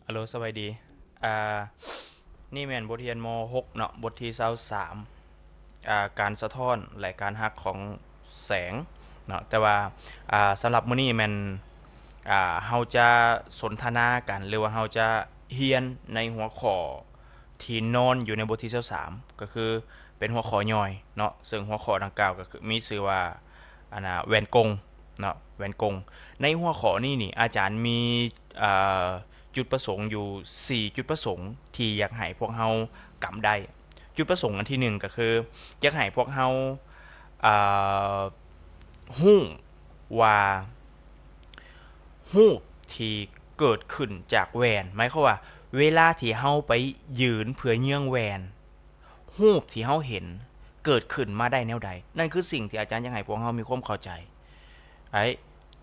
ອາໂລ ສະບາຍດີ. ອ່າ ນີ້ແມ່ນບົດຮຽນ ມໍຫົກ ເນາະ, ບົດທີຊາວສາມ ອ່າ ການສະທ້ອນ ແລະ ການຫັກຂອງແສງເນາະ. ແຕ່ວ່າ ອ່າ ສຳລັບມື້ນີ້ແມ່ນ ອ່າ ເຮົາຈະສົນທະນາກັນ ຫຼືວ່າເຮົາຈະຮຽນໃນຫົວຂໍ້ທີ່ນອນຢູ່ໃນບົດທີຊາວສາມ ກໍຄືເປັນຫົວຂໍ້ຍ່ອຍເນາະ, ເຊິ່ງຫົວຂໍ້ດັ່ງກ່າວກໍຄືມີຊື່ວ່າ ອັນນ່າ ແວ່ນກົງເນາະ, ແວ່ນກົງ. ໃນຫົວຂໍ້ນີ້ນີ້ ອາຈານມີ ເອີ ຈຸດປະສົງຢູ່ສີ່ຈຸດປະສົງທີ່ຢາກໃຫ້ພວກເຮົາກຳໄດ້. ຈຸດປະສົງອັນທີໜຶ່ງກໍຄື ຢາກໃຫ້ພວກເຮົາ ເອີ ຮູ້ວ່າ ຮູບທີ່ເກີດຂຶ້ນຈາກແວ່ນ, ໝາຍຄວາມວ່າ ເວລາທີ່ເຮົາໄປຢືນເພື່ອເຍືອງແວ່ນ, ຮູບທີ່ເຮົາເຫັນເກີດຂຶ້ນມາໄດ້ແນວໃດ? ນັ້ນຄືສິ່ງທີ່ອາຈານຢາກໃຫ້ພວກເຮົາມີຄວາມເຂົ້າໃຈ ໄອ້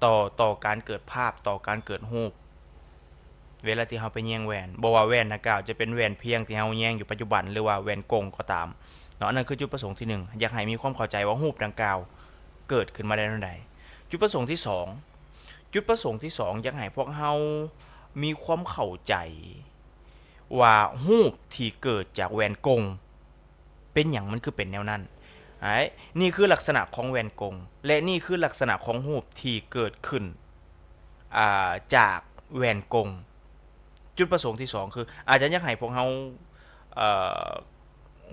ຕໍ່ ຕໍ່ການເກີດພາບ, ຕໍ່ການເກີດຮູບ ເວລາທີ່ເຮົາໄປແຍງແວ່ນ, ບໍ່ວ່າແວ່ນດັ່ງກ່າວຈະເປັນແວ່ນພຽງທີ່ເຮົາແຍງຢູ່ປັດຈຸບັນ ຫຼືວ່າແວ່ນກົງກໍຕາມເນາະ. ນັ້ນຄືຈຸດປະສົງທີໜຶ່ງ, ຢາກໃຫ້ມີຄວາມເຂົ້າໃຈວ່າຮູບດັ່ງກ່າວເກີດຂຶ້ນມາໄດ້ແນວໃດ. ຈຸດປະສົງທີສອງ, ຈຸດປະສົງທີສອງ ຢາກໃຫ້ພວກເຮົາມີຄວາມເຂົ້າໃຈວ່າຮູບທີ່ເກີດຈາກແວ່ນກົງ ເປັນຫຍັງມັນຄືເປັນແນວນັ້ນ? ໄອ້ ນີ້ຄືລັກສະນະຂອງແວ່ນກົງ ແລະ ນີ້ຄືລັກສະນະຂອງຮູບທີ່ເກີດຂຶ້ນ ອ່າ ຈາກແວ່ນກົງ. ຈຸດປະສົງທີສອງ ຄືອາຈານຢາກໃຫ້ພວກເຮົາ ເອີ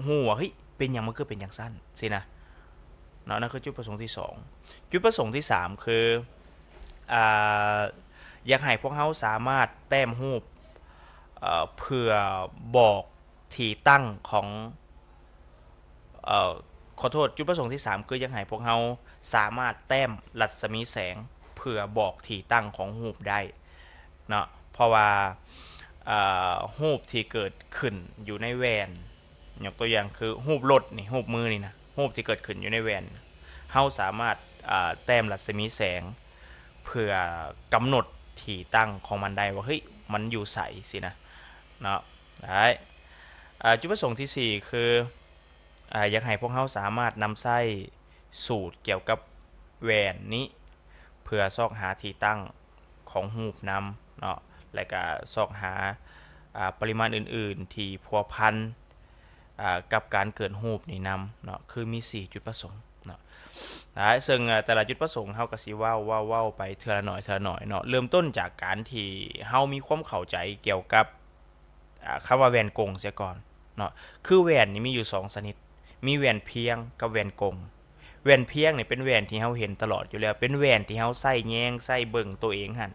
ຮູ້ວ່າ ເຮີ້ຍ ເປັນຫຍັງມັນຄືເປັນຈັ່ງຊັ້ນ ຊີ້ນະເນາະ. ນັ້ນຄືຈຸດປະສົງທີສອງ. ຈຸດປະສົງທີສາມ ຄື ອ່າ ຢາກໃຫ້ພວກເຮົາສາມາດແຕ້ມຮູບ ເອີ ເພື່ອບອກ ທີ່ຕັ້ງຂອງ ເອີ ຂໍໂທດ, ຈຸດປະສົງທີສາມ ຄືຢາກໃຫ້ພວກເຮົາສາມາດແຕ້ມລັດສະໝີແສງເພື່ອບອກທີ່ຕັ້ງຂອງຮູບໄດ້ເນາະ. ເພາະວ່າ ເອີ ຮູບທີ່ເກີດຂຶ້ນຢູ່ໃນແວ່ນ, ຍົກຕົວຢ່າງຄືຮູບລົດນີ້, ຮູບມືນີ້ນະ, ຮູບທີ່ເກີດຂຶ້ນຢູ່ໃນແວ່ນ, ເຮົາສາມາດ ເອີ ແຕ້ມລັດສະໝີແສງເພື່ອກຳນົດທີ່ຕັ້ງຂອງມັນໄດ້ວ່າ ເຮີ້ຍ ມັນຢູ່ໃສ ຊີ້ນະເນາະ. ໄດ້ ເອີ ຈຸດປະສົງທີສີ່ ຄື ເອີ ຢາກໃຫ້ພວກເຮົາສາມາດນຳໃຊ້ສູດກ່ຽວກັບແວ່ນນີ້ ເພື່ອຊອກຫາທີ່ຕັ້ງຂອງຮູບນຳເນາະ ແລະ ກະຊອກຫາ ອາ ປະລິມານອື່ນໆທີ່ພົວພັນ ອາ ກັບການເກີດຮູບນີ້ນຳເນາະ, ຄືມີສີ່ຈຸດປະສົງເນາະ. ອາ ເຊິ່ງ ອາ ແຕ່ລະຈຸດປະສົງເຮົາກໍຊິເວົ້າ ເວົ້າ ເວົ້າໄປເທື່ອລະໜ້ອຍ ເທື່ອລະໜ້ອຍເນາະ. ເລີ່ມຕົ້ນຈາກການທີ່ເຮົາມີຄວາມເຂົ້າໃຈກ່ຽວກັບ ອາ ຄຳວ່າແວ່ນກົງເສຍກ່ອນເນາະ. ຄືແວ່ນນີ້ມີຢູ່ສອງຊະນິດ, ມີແວ່ນພຽງກັບແວ່ນກົງ. ແວ່ນພຽງນີ້ເປັນແວ່ນທີ່ເຮົາເຫັນຕະຫຼອດຢູ່ແລ້ວ, ເປັນແວ່ນທີ່ເຮົາໃຊ້ແຍງ ໃຊ້ເບິ່ງໂຕເອງຫັ້ນ.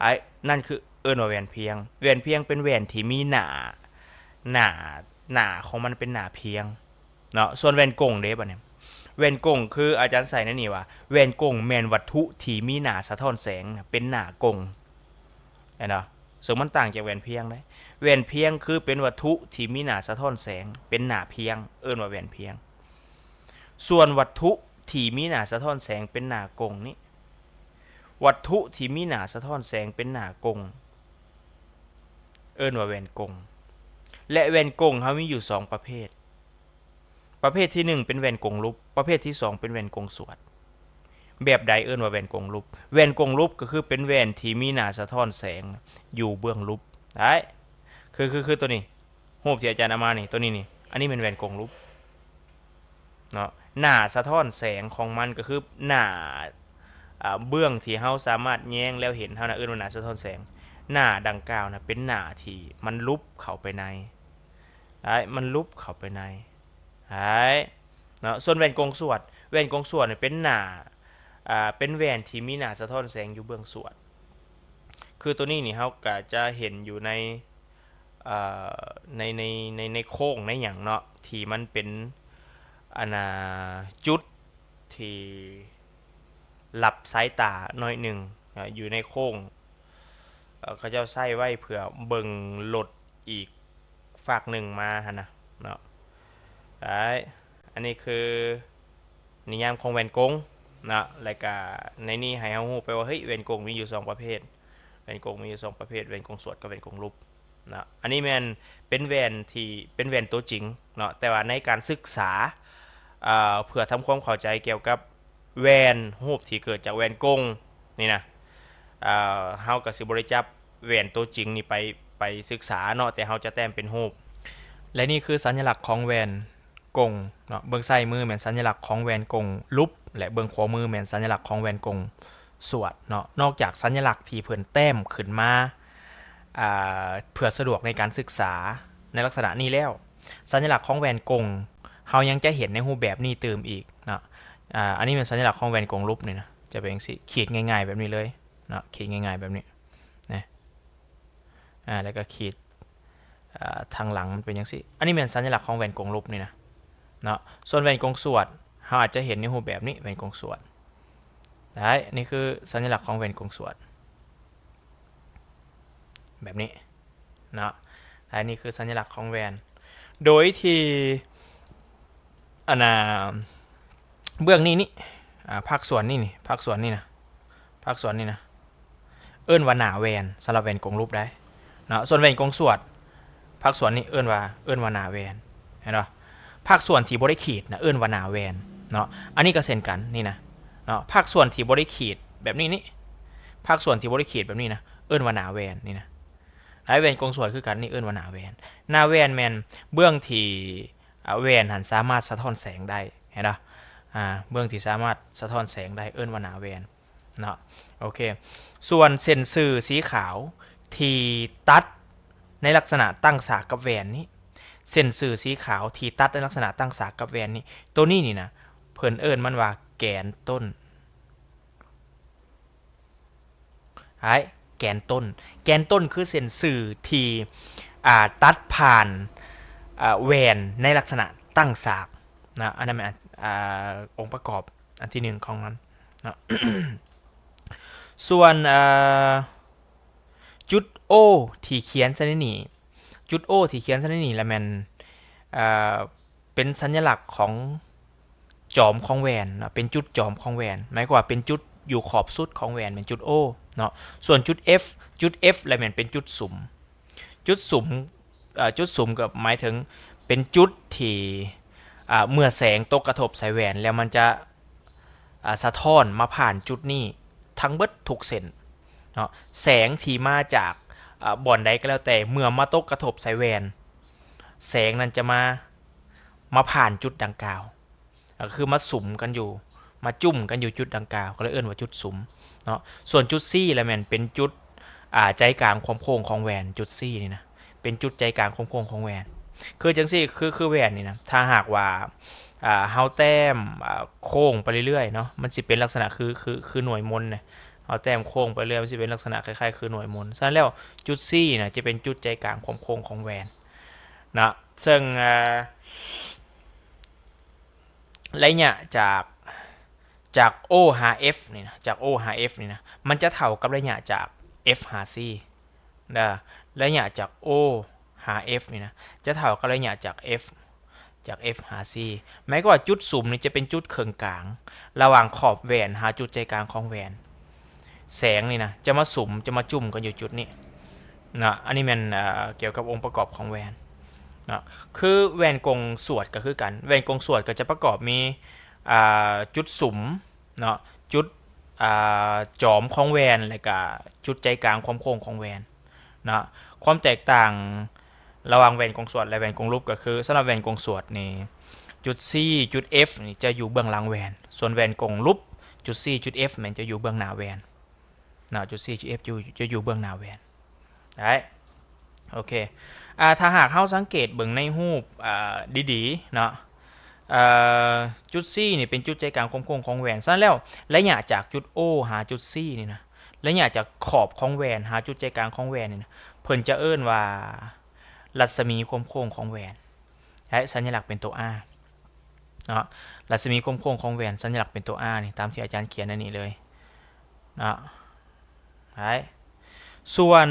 ອາ ນັ້ນຄືເອີ້ນວ່າແວ່ນພຽງ. ແວ່ນພຽງເປັນແວ່ນທີ່ມີໜ້າ ໜ້າ ໜ້າຂອງມັນເປັນໜ້າພຽງ ເນາະ. ສ່ວນແວ່ນກົງເດ້ ບາດນີ້ ແວ່ນກົງຄືອາຈານໃສ່ໃນນີ້ວ່າ ແວ່ນກົງແມ່ນວັດຖຸທີ່ມີໜ້າສະທ້ອນແສງເປັນໜ້າກົງ ເຫັນບໍ່? ເຊິ່ງມັນຕ່າງຈາກແວ່ນພຽງເດ້. ແວ່ນພຽງຄືເປັນວັດຖຸທີ່ມີໜ້າສະທ້ອນແສງເປັນໜ້າພຽງ ເອີ້ນວ່າແວ່ນພຽງ. ສ່ວນວັດຖຸທີ່ມີໜ້າສະທ້ອນແສງເປັນໜ້າກົງນີ້ ວັດຖຸທີ່ມີໜ້າສະທ້ອນແສງເປັນໜ້າກົງ ເອີ້ນວ່າແວ່ນກົງ. ແລະ ແວ່ນກົງເຮົາມີຢູ່ສອງປະເພດ. ປະເພດທີໜຶ່ງເປັນແວ່ນກົງຫຼຸບ, ປະເພດທີສອງເປັນແວ່ນກົງສວດ. ແບບໃດເອີ້ນວ່າແວ່ນກົງຫຼຸບ? ແວ່ນກົງຫຼຸບກໍຄືເປັນແວ່ນທີ່ມີໜ້າສະທ້ອນແສງຢູ່ເບື້ອງຫຼຸບ. ໄດ້ ຄື ຄື ຄືໂຕນີ້ ຮູບທີ່ອາຈານເອົາມານີ້ ໂຕນີ້ນີ້ ອັນນີ້ແມ່ນແວ່ນກົງຫຼຸບເນາະ. ໜ້າສະທ້ອນແສງຂອງມັນກໍຄືໜ້າ ອາ ເບື້ອງທີ່ເຮົາສາມາດແຍງແລ້ວເຫັນ ເຮົານະເອີ້ນວ່າໜ້າສະທ້ອນແສງ. ໜ້າດັ່ງກ່າວນະເປັນໜ້າທີ່ມັນຫຼຸບເຂົ້າໄປໃນ ໄດ້ ມັນຫຼຸບເຂົ້າໄປໃນ ໄດ້ເນາະ. ສ່ວນແວ່ນກົງສວດ, ແວ່ນກົງສວດນີ້ເປັນໜ້າ ອາ ເປັນແວ່ນທີ່ມີໜ້າສະທ້ອນແສງຢູ່ເບື້ອງສວດ. ຄືໂຕນີ້ນີ້ເຮົາກະຈະເຫັນຢູ່ໃນ ເອີ ໃນ ໃນ ໃນ ໃນໂຄ້ງໃນຫຍັງເນາະ ທີ່ມັນເປັນ ອັນນ່າ ຈຸດທີ່ລັບສາຍຕາໜ້ອຍໜຶ່ງ ເອີ ຢູ່ໃນໂຄ້ງ ເອີ ເຂົາເຈົ້າໃຊ້ໄວ້ເພື່ອເບິ່ງລົດອີກຟາກໜຶ່ງມາຫັ້ນນະເນາະ. ໄດ້ ອັນນີ້ຄືນິຍາມຂອງແວ່ນກົງເນາະ ແລ້ວກະໃນນີ້ໃຫ້ເຮົາຮູ້ໄປວ່າ ເຮີ້ຍ ແວ່ນກົງມີຢູ່ສອງປະເພດ, ແວ່ນກົງມີຢູ່ສອງປະເພດ, ແວ່ນກົງສວດກັບແວ່ນກົງຫຼຸບເນາະ. ອັນນີ້ແມ່ນເປັນແວ່ນທີ່ເປັນແວ່ນຕົວຈິງເນາະ, ແຕ່ວ່າໃນການສຶກສາ ເອີ ເພື່ອທຳຄວາມເຂົ້າໃຈກ່ຽວກັບ ແວ່ນ ຮູບທີ່ເກີດຈາກແວ່ນກົງນີ້ນະ ເອີ ເຮົາກໍຊິບໍ່ໄດ້ຈັບແວ່ນຕົວຈິງນີ້ໄປ ໄປສຶກສາເນາະ, ແຕ່ເຮົາຈະແຕ້ມເປັນຮູບ. ແລະ ນີ້ຄືສັນຍະລັກຂອງແຫວນກົງເນາະ. ເບື້ອງຊ້າຍມືແມ່ນສັນຍະລັກຂອງແຫວນກົງຫຼຸບ ແລະ ເບື້ອງຂວາມືແມ່ນສັນຍະລັກຂອງແຫວນກົງສວດເນາະ. ນອກຈາກສັນຍະລັກທີ່ເພິ່ນແຕ້ມຂຶ້ນມາ ອ່າ ເພື່ອສະດວກໃນການສຶກສາໃນລັກສະນະນີ້ແລ້ວ, ສັນຍະລັກຂອງແຫວນກົງເຮົາຍັງຈະເຫັນໃນຮູບແບບນີ້ຕື່ມອີກເນາະ. ອ່າ ອັນນີ້ແມ່ນສັນຍະລັກຂອງແຫວນກົງຫຼຸບນີ້ນະ, ຈະເປັນຈັ່ງຊີ້, ຂີດງ່າຍໆແບບນີ້ເລີຍເນາະ, ຂີດງ່າຍໆແບບນີ້ນະ. ອ່າ ແລ້ວກໍຂີດ ອ່າ ທາງຫຼັງມັນເປັນຈັ່ງຊີ້. ອັນນີ້ແມ່ນສັນຍະລັກຂອງແຫວນກົງຫຼຸບນີ້ນະເນາະ. ສ່ວນແຫວນກົງສວດ ເຮົາອາດຈະເຫັນໃນຮູບແບບນີ້, ແຫວນກົງສວດໄດ້. ນີ້ຄືສັນຍະລັກຂອງແຫວນກົງສວດ ແບບນີ້ເນາະ. ແລະ ນີ້ຄືສັນຍະລັກຂອງແຫວນ ໂດຍທີ່ ອັນນ່າ ເບື້ອງນີ້ນີ້ ອ່າ ພາກສ່ວນນີ້ນີ້ ພາກສ່ວນນີ້ນະ ພາກສ່ວນນີ້ນະ ເອີ້ນວ່າໜ້າແຫວນ ສຳລັບແຫວນກົງຫຼຸບໄດ້ເນາະ. ສ່ວນແຫວນກົງສວດ ພາກສ່ວນນີ້ເອີ້ນວ່າ ເອີ້ນວ່າໜ້າແຫວນ ເຫັນບໍ່? ພາກສ່ວນທີ່ບໍ່ໄດ້ຂີດນະ ເອີ້ນວ່າໜ້າແຫວນເນາະ. ອັນນີ້ກໍເຊັ່ນກັນນີ້ນະເນາະ, ພາກສ່ວນທີ່ບໍ່ໄດ້ຂີດແບບນີ້ນີ້ ພາກສ່ວນທີ່ບໍ່ໄດ້ຂີດແບບນີ້ນະ ເອີ້ນວ່າໜ້າແຫວນນີ້ນະ. ແລະ ແຫວນກົງສວດຄືກັນ ນີ້ເອີ້ນວ່າໜ້າແຫວນ. ໜ້າແຫວນແມ່ນເບື້ອງທີ່ ອ່າ ແຫວນຫັ້ນສາມາດສະທ້ອນແສງໄດ້ ເຫັນບໍ່? ອ່າ ເບື້ອງທີ່ສາມາດສະທ້ອນແສງໄດ້ ເອີ້ນວ່າໜ້າແຫວນເນາະ. ໂອເຄ ສ່ວນເສັ້ນຊື່ສີຂາວທີ່ຕັດໃນລັກສະນະຕັ້ງສາກກັບແຫວນນີ້ ເສັ້ນຊື່ສີຂາວທີ່ຕັດໃນລັກສະນະຕັ້ງສາກກັບແຫວນນີ້ ໂຕນີ້ນີ້ນະ ເພິ່ນເອີ້ນມັນວ່າແກນຕົ້ນ. ອ້າຍ ແກນຕົ້ນ ແກນຕົ້ນຄືເສັ້ນຊື່ທີ່ ອ່າ ຕັດຜ່ານ ອ່າ ແຫວນໃນລັກສະນະຕັ້ງສາກນະ. ອັນນັ້ນແມ່ນ ອ່າ ອົງປະກອບອັນທີໜຶ່ງຂອງມັນເນາະ. ສ່ວນ ອ່າ ຈຸດ O ທີ່ຂຽນໃສ່ໃນນີ້ ຈຸດ O ທີ່ຂຽນໃສ່ໃນນີ້ລະແມ່ນ ອ່າ ເປັນສັນຍະລັກຂອງຈອມຂອງແຫວນເນາະ, ເປັນຈຸດຈອມຂອງແຫວນ ໝາຍຄວາມວ່າເປັນຈຸດຢູ່ຂອບສຸດຂອງແຫວນ ແມ່ນຈຸດ O ເນາະ. ສ່ວນຈຸດ F ຈຸດ F ລະແມ່ນເປັນຈຸດສຸມ ຈຸດສຸມ ເອີ ຈຸດສຸມກໍໝາຍເຖິງເປັນຈຸດທີ່ ອ່າ ເມື່ອແສງຕົກກະທົບໃສ່ແຫວນແລ້ວ ມັນຈະ ອ່າ ສະທ້ອນມາຜ່ານຈຸດນີ້ທັງເບິດທຸກເສັ້ນເນາະ. ແສງທີ່ມາຈາກ ອ່າ ບ່ອນໃດກໍແລ້ວແຕ່ ເມື່ອມາຕົກກະທົບໃສ່ແຫວນ ແສງນັ້ນຈະມາ ມາຜ່ານຈຸດດັ່ງກ່າວ ກໍຄືມາສຸມກັນຢູ່ ມາຈຸ້ມກັນຢູ່ຈຸດດັ່ງກ່າວ ກໍເລີຍເອີ້ນວ່າຈຸດສຸມເນາະ. ສ່ວນຈຸດ C ລະແມ່ນເປັນຈຸດ ອ່າ ໃຈກາງຄວາມໂຄ້ງຂອງແຫວນ ຈຸດ C ນີ້ນະ ເປັນຈຸດໃຈກາງຄວາມໂຄ້ງຂອງແຫວນ. ຄືຈັ່ງຊີ້ ຄື ຄືແຫວນນີ້ນະ ຖ້າຫາກວ່າ ອ່າ ເຮົາແຕ້ມ ອ່າ ໂຄ້ງໄປເລື້ອຍໆເນາະ ມັນຊິເປັນລັກສະນະຄື ຄື ຄືໜ່ວຍມົນນະ. ເຮົາແຕ້ມໂຄ້ງໄປເລື້ອຍ ມັນຊິເປັນລັກສະນະຄ້າຍໆຄືໜ່ວຍມົນ. ສະນັ້ນແລ້ວ ຈຸດ C ນະ ຈະເປັນຈຸດໃຈກາງຄວາມໂຄ້ງຂອງແຫວນເນາະ. ເຊິ່ງ ອ່າ ໄລຍະຈາກ ຈາກ O ຫາ F ນີ້ນະ ຈາກ O ຫາ F ນີ້ນະ ມັນຈະເທົ່າກັບໄລຍະຈາກ F ຫາ C ເດີ. ໄລຍະຈາກ O ຫາ F ນີ້ນະ ຈະເທົ່າກັບໄລຍະຈາກ F ຈາກ F ຫາ C. ໝາຍຄວາມວ່າຈຸດສຸມນີ້ຈະເປັນຈຸດເຄິ່ງກາງ ລະຫວ່າງຂອບແຫວນຫາຈຸດໃຈກາງຂອງແຫວນ. ແສງນີ້ນະ ຈະມາສຸມ ຈະມາຈຸ້ມກັນຢູ່ຈຸດນີ້ນະ. ອັນນີ້ແມ່ນ ເອີ ກ່ຽວກັບອົງປະກອບຂອງແຫວນນະ. ຄືແຫວນກົງສວດກໍຄືກັນ ແຫວນກົງສວດກໍຈະປະກອບມີ ອ່າ ຈຸດສຸມເນາະ ຈຸດ ອ່າ ຈອມຂອງແຫວນ ແລະກະຈຸດໃຈກາງຄວາມໂຄ້ງຂອງແຫວນເນາະ. ຄວາມແຕກຕ່າງລະຫວ່າງແຫວນກົງສວດ ແລະ ແຫວນກົງຫຼຸບ ກໍຄື ສຳລັບແຫວນກົງສວດນີ້ ຈຸດ C ຈຸດ F ນີ້ຈະຢູ່ເບື້ອງຫຼັງແຫວນ, ສ່ວນແຫວນກົງຫຼຸບ ຈຸດ C ຈຸດ F ແມ່ນຈະຢູ່ເບື້ອງໜ້າແຫວນເນາະ. ຈຸດ C ຈຸດ F ຢູ່ ຈະຢູ່ເບື້ອງໜ້າແຫວນ. ໄດ້ ໂອເຄ ອ່າ ຖ້າຫາກເຮົາສັງເກດເບິ່ງໃນຮູບ ອ່າ ດີໆເນາະ ເອີ ຈຸດ C ນີ້ເປັນຈຸດໃຈກາງຄວາມໂຄ້ງຂອງແຫວນ. ສະນັ້ນແລ້ວ ໄລຍະຈາກຈຸດ O ຫາຈຸດ C ນີ້ນະ ໄລຍະຈາກຂອບຂອງແຫວນຫາຈຸດໃຈກາງຂອງແຫວນນີ້ນະ ເພິ່ນຈະເອີ້ນວ່າລັດສະໝີຄວາມໂຄ້ງຂອງແຫວນ. ໃຫ້ສັນຍະລັກເປັນຕົວ R ເນາະ, ລັດສະໝີຄວາມໂຄ້ງຂອງແຫວນ ສັນຍະລັກເປັນຕົວ R ນີ້ ຕາມທີ່ອາຈານຂຽນໃນນີ້ເລີຍເນາະ. ໄດ້ ສ່ວນ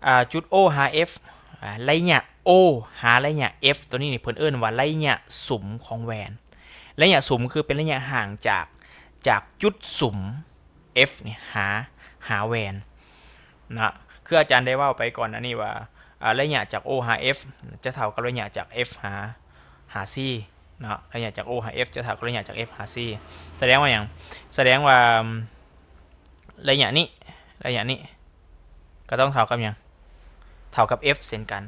ອ່າ ຈຸດ O ຫາ F ອ່າ ໄລຍະ O ຫາໄລຍະ F ຕົວນີ້ນີ້ ເພິ່ນເອີ້ນວ່າໄລຍະສຸມຂອງແຫວນ. ໄລຍະສຸມຄືເປັນໄລຍະຫ່າງຈາກ ຈາກຈຸດສຸມ F ນີ້ຫາ ຫາແຫວນເນາະ. ຄືອາຈານໄດ້ເວົ້າໄປກ່ອນໜ້ານີ້ວ່າ ອ່າ ໄລຍະຈາກ O ຫາ F ຈະເທົ່າກັບໄລຍະຈາກ F ຫາ ຫາ C ເນາະ, ໄລຍະຈາກ O ຫາ F ຈະເທົ່າກັບໄລຍະຈາກ F ຫາ C. ສະແດງວ່າຫຍັງ? ສະແດງວ່າໄລຍະນີ້ ໄລຍະນີ້ກໍຕ້ອງເທົ່າກັບຫຍັງ? ເ ເທົ່າກັບ F ເຊັ່ນກັນ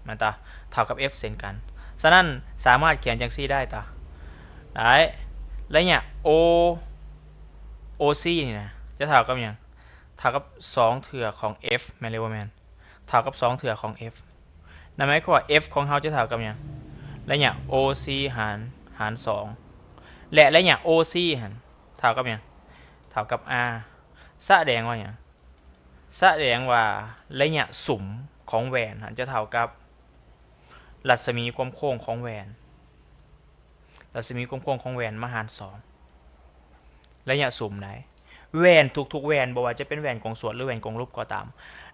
ແມ່ນຕາ ເທົ່າກັບ F ເຊັ່ນກັນ. ສະນັ້ນສາມາດຂຽນຈັ່ງຊີ້ໄດ້ຕາ ໄດ້ ໄລຍະ O OC ນີ້ນະ ຈະເທົ່າກັບຫຍັງ? ເທົ່າກັບສອງເທື່ອຂອງ F ແມ່ນຫຼືບໍ່ແມ່ນ? ເທົ່າກັບສອງເທື່ອຂອງ F. ນັ້ນໝາຍຄວາມວ່າ F ຂອງເຮົາຈະເທົ່າກັບຫຍັງ? ໄລຍະ OC ຫານ ຫານສອງ ແລະ ໄລຍະ OC ຫັ້ນເທົ່າກັບຫຍັງ? ເທົ່າກັບ R. ສະແດງວ່າຫຍັງ? ສະແດງວ່າໄລຍະສຸມຂອງແຫວນຫັ້ນຈະເທົ່າກັບລັດສະໝີຄວາມໂຄ້ງຂອງແຫວນ. ລັດສະໝີຄວາມໂຄ້ງຂອງແຫວນມາຫານສອງ ໄລຍະສຸມໃດ. ແຫວນທຸກໆແຫວນ ບໍ່ວ່າຈະເປັນແຫວນກົງສວດ ຫຼື ແຫວນກົງຫຼຸບກໍຕາມ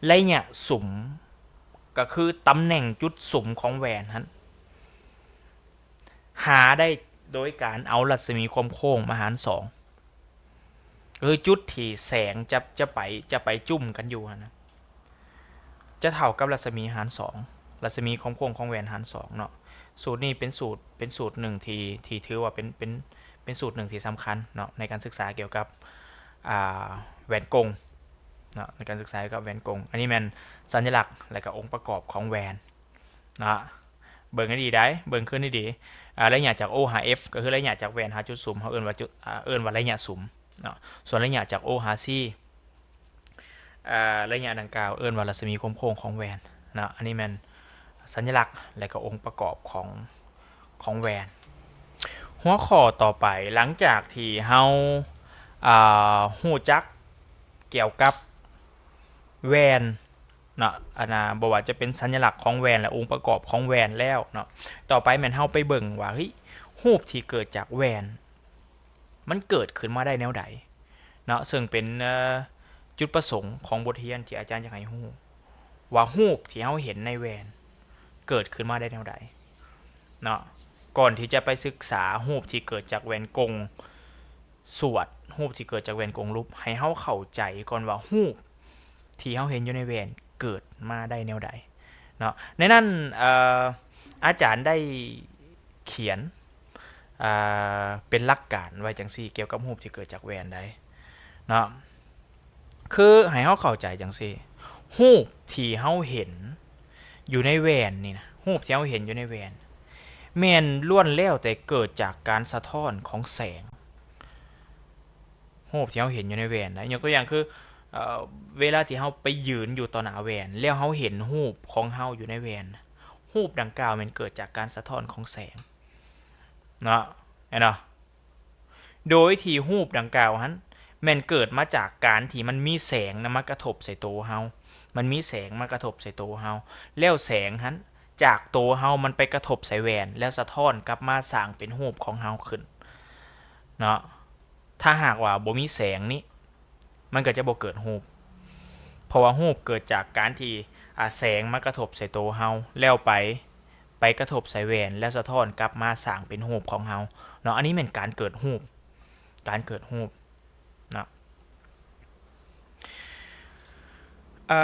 ໄລຍະສຸມ ກໍຄືຕຳແໜ່ງຈຸດສຸມຂອງແຫວນຫັ້ນ ຫາໄດ້ໂດຍການເອົາລັດສະໝີຄວາມໂຄ້ງມາຫານສອງ ກໍຄືຈຸດທີ່ແສງຈະ ຈະໄປ ຈະໄປຈຸ້ມກັນຢູ່ຫັ້ນນະ ຈະເທົ່າກັບລັດສະໝີຫານສອງ ລັດສະໝີຄວາມໂຄ້ງຂອງແຫວນຫານສອງເນາະ. ສູດນີ້ເປັນສູດ ເປັນສູດໜຶ່ງທີ່ ທີ່ຖືວ່າເປັນ ເປັນ ເປັນສູດໜຶ່ງທີ່ສຳຄັນເນາະ ໃນການສຶກສາກ່ຽວກັບ ອ່າ ແຫວນກົງເນາະ ໃນການສຶກສາກ່ຽວກັບແຫວນກົງ. ອັນນີ້ແມ່ນສັນຍະລັກ ແລະ ກໍອົງປະກອບຂອງແຫວນເນາະ. ເບິ່ງໃຫ້ດີໄດ໋ ເບິ່ງຄືນໃຫ້ດີ ອ່າ ໄລຍະຈາກ O ຫາ F ກໍຄືໄລຍະຈາກແຫວນຫາຈຸດສຸມ ເຮົາເອີ້ນວ່າຈຸດ ອ່າ ເອີ້ນວ່າໄລຍະສຸມເນາະ. ສ່ວນໄລຍະຈາກ O ຫາ C ອ່າ ໄລຍະດັ່ງກ່າວເອີ້ນວ່າລັດສະໝີຄວາມໂຄ້ງຂອງແຫວນເນາະ. ອັນນີ້ແມ່ນສັນຍະລັກ ແລະ ກໍອົງປະກອບຂອງ ຂອງແຫວນ. ຫົວຂໍ້ຕໍ່ໄປ ຫຼັງຈາກທີ່ເຮົາ ອ່າ ຮູ້ຈັກກ່ຽວກັບແຫວນ ເນາະ ອັນນ່າ ບໍ່ວ່າຈະເປັນສັນຍະລັກຂອງແຫວນ ແລະ ອົງປະກອບຂອງແຫວນແລ້ວເນາະ, ຕໍ່ໄປແມ່ນເຮົາໄປເບິ່ງວ່າ ເຮີ້ຍ ຮູບທີ່ເກີດຈາກແຫວນ ມັນເກີດຂຶ້ນມາໄດ້ແນວໃດເນາະ. ເຊິ່ງເປັນ ເອີ ຈຸດປະສົງຂອງບົດຮຽນທີ່ອາຈານຢາກໃຫ້ຮູ້ ວ່າຮູບທີ່ເຮົາເຫັນໃນແຫວນເກີດຂຶ້ນມາໄດ້ແນວໃດເນາະ. ກ່ອນທີ່ຈະໄປສຶກສາຮູບທີ່ເກີດຈາກແຫວນກົງ ສວດ ຮູບທີ່ເກີດຈາກແຫວນກົງຫຼຸບ ໃຫ້ເຮົາເຂົ້າໃຈກ່ອນວ່າຮູບທີ່ເຮົາເຫັນຢູ່ໃນແຫວນເກີດມາໄດ້ແນວໃດເນາະ. ໃນນັ້ນ ເອີ ອາຈານໄດ້ຂຽນ ເປັນຫຼັກການໄວ້ຈັ່ງຊີ້ ກ່ຽວກັບຮູບທີ່ເກີດຈາກແຫວນໃດເນາະ. ຄືໃຫ້ເຮົາເຂົ້າໃຈຈັ່ງຊີ້ ຮູບທີ່ເຮົາເຫັນຢູ່ໃນແຫວນນີ້ນະ ຮູບທີ່ເຮົາເຫັນຢູ່ໃນແຫວນ ແມ່ນລ້ວນແລ້ວແຕ່ເກີດຈາກການສະທ້ອນຂອງແສງ. ຮູບທີ່ເຮົາເຫັນຢູ່ໃນແຫວນນະ ຍົກຕົວຢ່າງຄື ເອີ ເວລາທີ່ເຮົາໄປຢືນຢູ່ຕໍ່ໜ້າແຫວນ ແລ້ວເຮົາເຫັນຮູບຂອງເຮົາຢູ່ໃນແຫວນ ຮູບດັ່ງກ່າວແມ່ນເກີດຈາກການສະທ້ອນຂອງແສງເນາະ ແມ່ນບໍ່? ໂດຍທີ່ຮູບດັ່ງກ່າວຫັ້ນ ແມ່ນເກີດມາຈາກການທີ່ມັນມີແສງນະມາກະທົບໃສ່ໂຕເຮົາ ມັນມີແສງມາກະທົບໃສ່ໂຕເຮົາ ແລ້ວແສງຫັ້ນຈາກໂຕເຮົາມັນໄປກະທົບໃສ່ແຫວນ ແລ້ວສະທ້ອນກັບມາສ້າງເປັນຮູບຂອງເຮົາຂຶ້ນເນາະ. ຖ້າຫາກວ່າບໍ່ມີແສງນີ້ ມັນກໍຈະບໍ່ເກີດຮູບ ເພາະວ່າຮູບເກີດຈາກການທີ່ ອາ ແສງມາກະທົບໃສ່ໂຕເຮົາ ແລ້ວໄປ ໄປກະທົບໃສ່ແຫວນ ແລ້ວສະທ້ອນກັບມາສ້າງເປັນຮູບຂອງເຮົາເນາະ. ອັນນີ້ແມ່ນການເກີດຮູບ ການເກີດຮູບເນາະ. ເອີ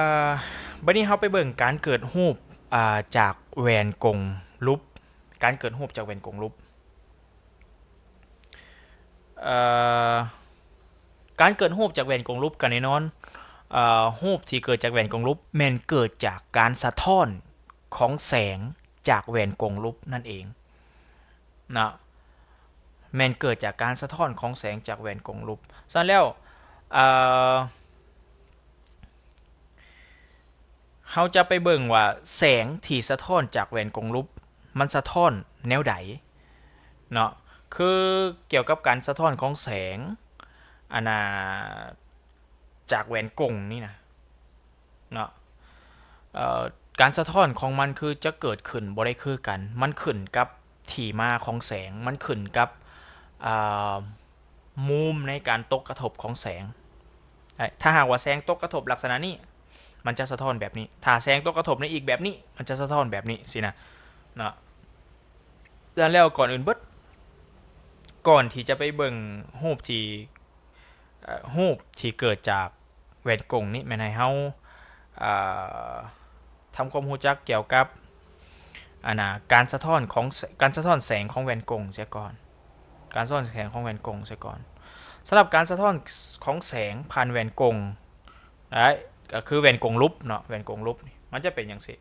ບັດນີ້ເຮົາໄປເບິ່ງການເກີດຮູບ ອາ ຈາກແຫວນກົງຫຼຸບ ການເກີດຮູບຈາກແຫວນກົງຫຼຸບ. ເອີ ການເກີດຮູບຈາກແຫວນກົງຫຼຸບກໍແນ່ນອນ ເອີ ຮູບທີ່ເກີດຈາກແຫວນກົງຫຼຸບແມ່ນເກີດຈາກການສະທ້ອນຂອງແສງຈາກແຫວນກົງຫຼຸບນັ້ນເອງເນາະ ແມ່ນເກີດຈາກການສະທ້ອນຂອງແສງຈາກແຫວນກົງຫຼຸບ. ສະນັ້ນແລ້ວ ເອີ ເຮົາຈະໄປເບິ່ງວ່າແສງທີ່ສະທ້ອນຈາກແຫວນກົງຫຼຸບ ມັນສະທ້ອນແນວໃດເນາະ. ຄືກ່ຽວກັບການສະທ້ອນຂອງແສງ ອັນນ່າ ຈາກແຫວນກົງນີ້ນະເນາະ ເອີ ການສະທ້ອນຂອງມັນຄືຈະເກີດຂຶ້ນບໍ່ໄດ້ຄືກັນ ມັນຂຶ້ນກັບທີ່ມາຂອງແສງ ມັນຂຶ້ນກັບ ອາ ມຸມໃນການຕົກກະທົບຂອງແສງ. ຖ້າຫາກວ່າແສງຕົກກະທົບລັກສະນະນີ້ ມັນຈະສະທ້ອນແບບນີ້ ຖ້າແສງຕົກກະທົບໃນອີກແບບນີ້ ມັນຈະສະທ້ອນແບບນີ້ຊີ້ນະເນາະ. ແລ້ວ ແລ້ວກ່ອນອື່ນເບິດ ກ່ອນທີ່ຈະໄປເບິ່ງຮູບທີ່ ເອີ ຮູບທີ່ເກີດຈາກແຫວນກົງນີ້ ແມ່ນໃຫ້ເຮົາ ເອີ ທຳຄວາມຮູ້ຈັກກ່ຽວກັບ ອັນນ່າ ການສະທ້ອນຂອງ ການສະທ້ອນແສງຂອງແຫວນກົງເສຍກ່ອນ ການສະທ້ອນແສງຂອງແຫວນກົງເສຍກ່ອນ. ສຳລັບການສະທ້ອນຂອງແສງຜ່ານແຫວນກົງ ໄດ້ ກໍຄືແຫວນກົງຫຼຸບເນາະ ແຫວນກົງຫຼຸບນີ້ ມັນຈະເປັນຈັ່ງຊີ້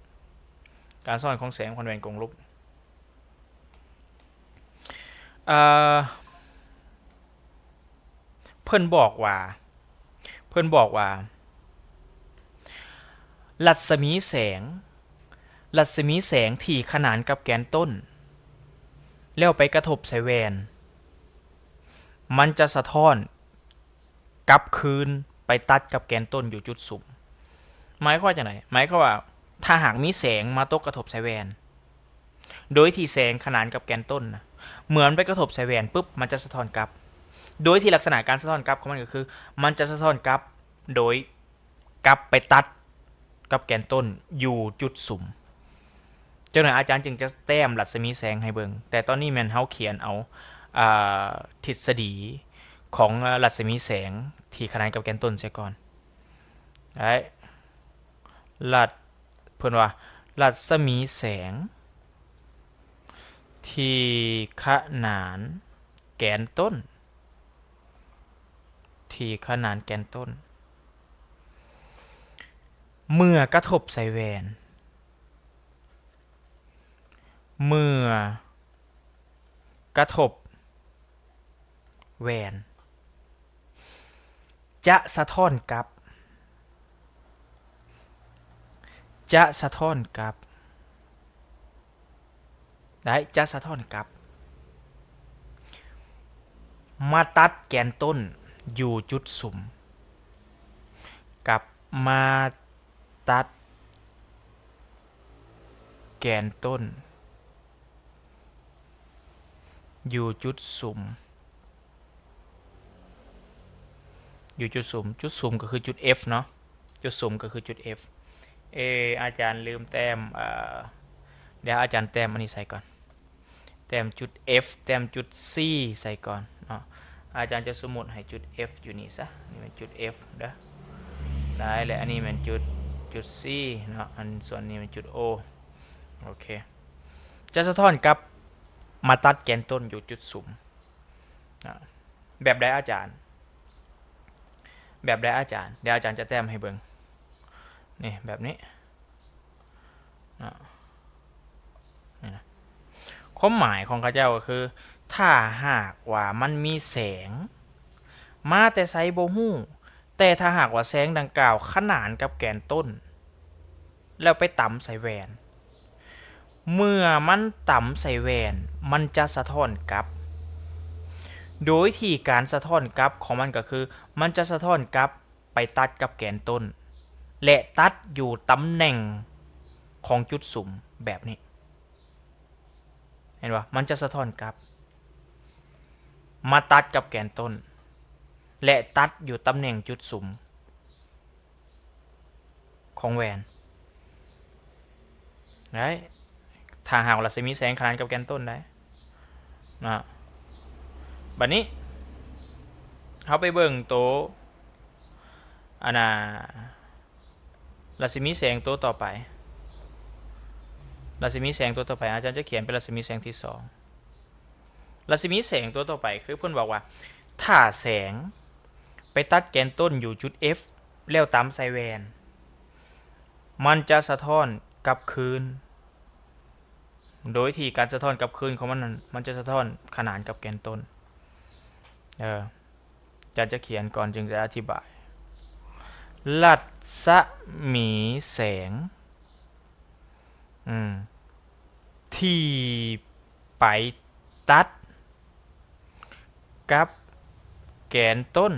ການສະທ້ອນຂອງແສງຄວາມແຫວນກົງລົບ. ເອີ ເພິ່ນບອກວ່າ ເພິ່ນບອກວ່າ ລັດສະໝີແສງ ລັດສະໝີແສງທີ່ຂະໜານກັບແກນຕົ້ນ ແລ້ວໄປກະທົບໃສ່ແຫວນ ມັນຈະສະທ້ອນກັບຄືນໄປຕັດກັບແກນຕົ້ນຢູ່ຈຸດສຸມ. ໝາຍຄວາມວ່າຈັ່ງໃດ? ໝາຍຄວາມວ່າ ຖ້າຫາກມີແສງມາຕົກກະທົບໃສ່ແຫວນ ໂດຍທີ່ແສງຂະໜານກັບແກນຕົ້ນນະ ເມື່ອມັນໄປກະທົບໃສ່ແຫວນປຶບ ມັນຈະສະທ້ອນກັບ ໂດຍທີ່ລັກສະນະການສະທ້ອນກັບຂອງມັນກໍຄື ມັນຈະສະທ້ອນກັບໂດຍກັບໄປຕັດກັບແກນຕົ້ນຢູ່ຈຸດສຸມ. ຈັກໜ້ອຍອາຈານຈຶ່ງຈະແຕ້ມລັດສະໝີແສງໃຫ້ເບິ່ງ, ແຕ່ຕອນນີ້ແມ່ນເຮົາຂຽນເອົາ ອ່າ ທິດສະດີຂອງ ເອີ ລັດສະໝີແສງທີ່ຂະໜານກັບແກນຕົ້ນເສຍກ່ອນ. ໄດ້ ລັດ ເພິ່ນວ່າ ລັດສະໝີແສງທີ່ຂະໜານແກນຕົ້ນ ທີ່ຂະໜານແກນຕົ້ນ ເມື່ອກະທົບໃສ່ແຫວນ ເມື່ອກະທົບແຫວນ ຈະສະທ້ອນກັບ ຈະສະທ້ອນກັບ ໄດ້ ຈະສະທ້ອນກັບ ມາຕັດແກນຕົ້ນຢູ່ຈຸດສຸມ ກັບມາຕັດແກນຕົ້ນ ຢູ່ຈຸດສຸມ ຢູ່ຈຸດສຸມ ຈຸດສຸມກໍຄືຈຸດ F ເນາະ ຈຸດສຸມກໍຄືຈຸດ F. ເອ ອາຈານລືມແຕ້ມ ເອີ ດຽວອາຈານແຕ້ມອັນນີ້ໃສ່ກ່ອນ ແຕ້ມຈຸດ F ແຕ້ມຈຸດ C ໃສ່ກ່ອນເນາະ. ອາຈານຈະສົມມຸດໃຫ້ຈຸດ F ຢູ່ນີ້ຊະ ນີ້ແມ່ນຈຸດ F ເດີ ໄດ້ ແລະ ອັນນີ້ແມ່ນຈຸດ ຈຸດ C ເນາະ ອັນສ່ວນນີ້ແມ່ນຈຸດ O. ໂອເຄ ຈະສະທ້ອນກັບມາຕັດແກນຕົ້ນຢູ່ຈຸດສຸມ ນະ ແບບໃດອາຈານ? ແບບໃດອາຈານ? ດຽວອາຈານຈະແຕ້ມໃຫ້ເບິ່ງ ນີ້ ແບບນີ້ ນະ ນີ້ນະ ຄວາມໝາຍຂອງເຂົາເຈົ້າກໍຄື ຖ້າຫາກວ່າມັນມີແສງມາແຕ່ໃສບໍ່ຮູ້, ແຕ່ຖ້າຫາກວ່າແສງດັ່ງກ່າວຂະໜານກັບແກນຕົ້ນ ແລ້ວໄປຕຳໃສ່ແຫວນ ເມື່ອມັນຕຳໃສ່ແຫວນ ມັນຈະສະທ້ອນກັບ ໂດຍທີ່ການສະທ້ອນກັບຂອງມັນກໍຄື ມັນຈະສະທ້ອນກັບໄປຕັດກັບແກນຕົ້ນ ແລະ ຕັດຢູ່ຕຳແໜ່ງຂອງຈຸດສຸມແບບນີ້ ເຫັນບໍ່? ມັນຈະສະທ້ອນກັບມາຕັດກັບແກນຕົ້ນ ແລະ ຕັດຢູ່ຕຳແໜ່ງຈຸດສຸມ ຂອງແຫວນ ໄດ້ ຖ້າຫາກວ່າລັດສະໝີແສງຂະໜານກັບແກນຕົ້ນໄດ້ນະ. ບັດນີ້ເຮົາໄປເບິ່ງໂຕ ອັນນ່າ ລັດສະໝີແສງໂຕຕໍ່ໄປ ລັດສະໝີແສງໂຕຕໍ່ໄປ ອາຈານຈະຂຽນເປັນລັດສະໝີແສງທີສອງ. ລັດສະໝີແສງຕົວຕໍ່ໄປ ຄືເພິ່ນບອກວ່າ ຖ້າແສງໄປຕັດແກນຕົ້ນຢູ່ຈຸດ F ແລ້ວຕຳໃສ່ແຫວນ ມັນຈະສະທ້ອນກັບຄືນ ໂດຍທີ່ການສະທ້ອນກັບຄືນຂອງມັນນັ້ນ ມັນຈະສະທ້ອນຂະໜານກັບແກນຕົ້ນ. ເອີ ອາຈານຈະຂຽນກ່ອນຈຶ່ງຈະອະທິບາຍ. ລັດສະໝີແສງ ອືມ ທີ່ໄປຕັດກັບແກນຕົ້ນ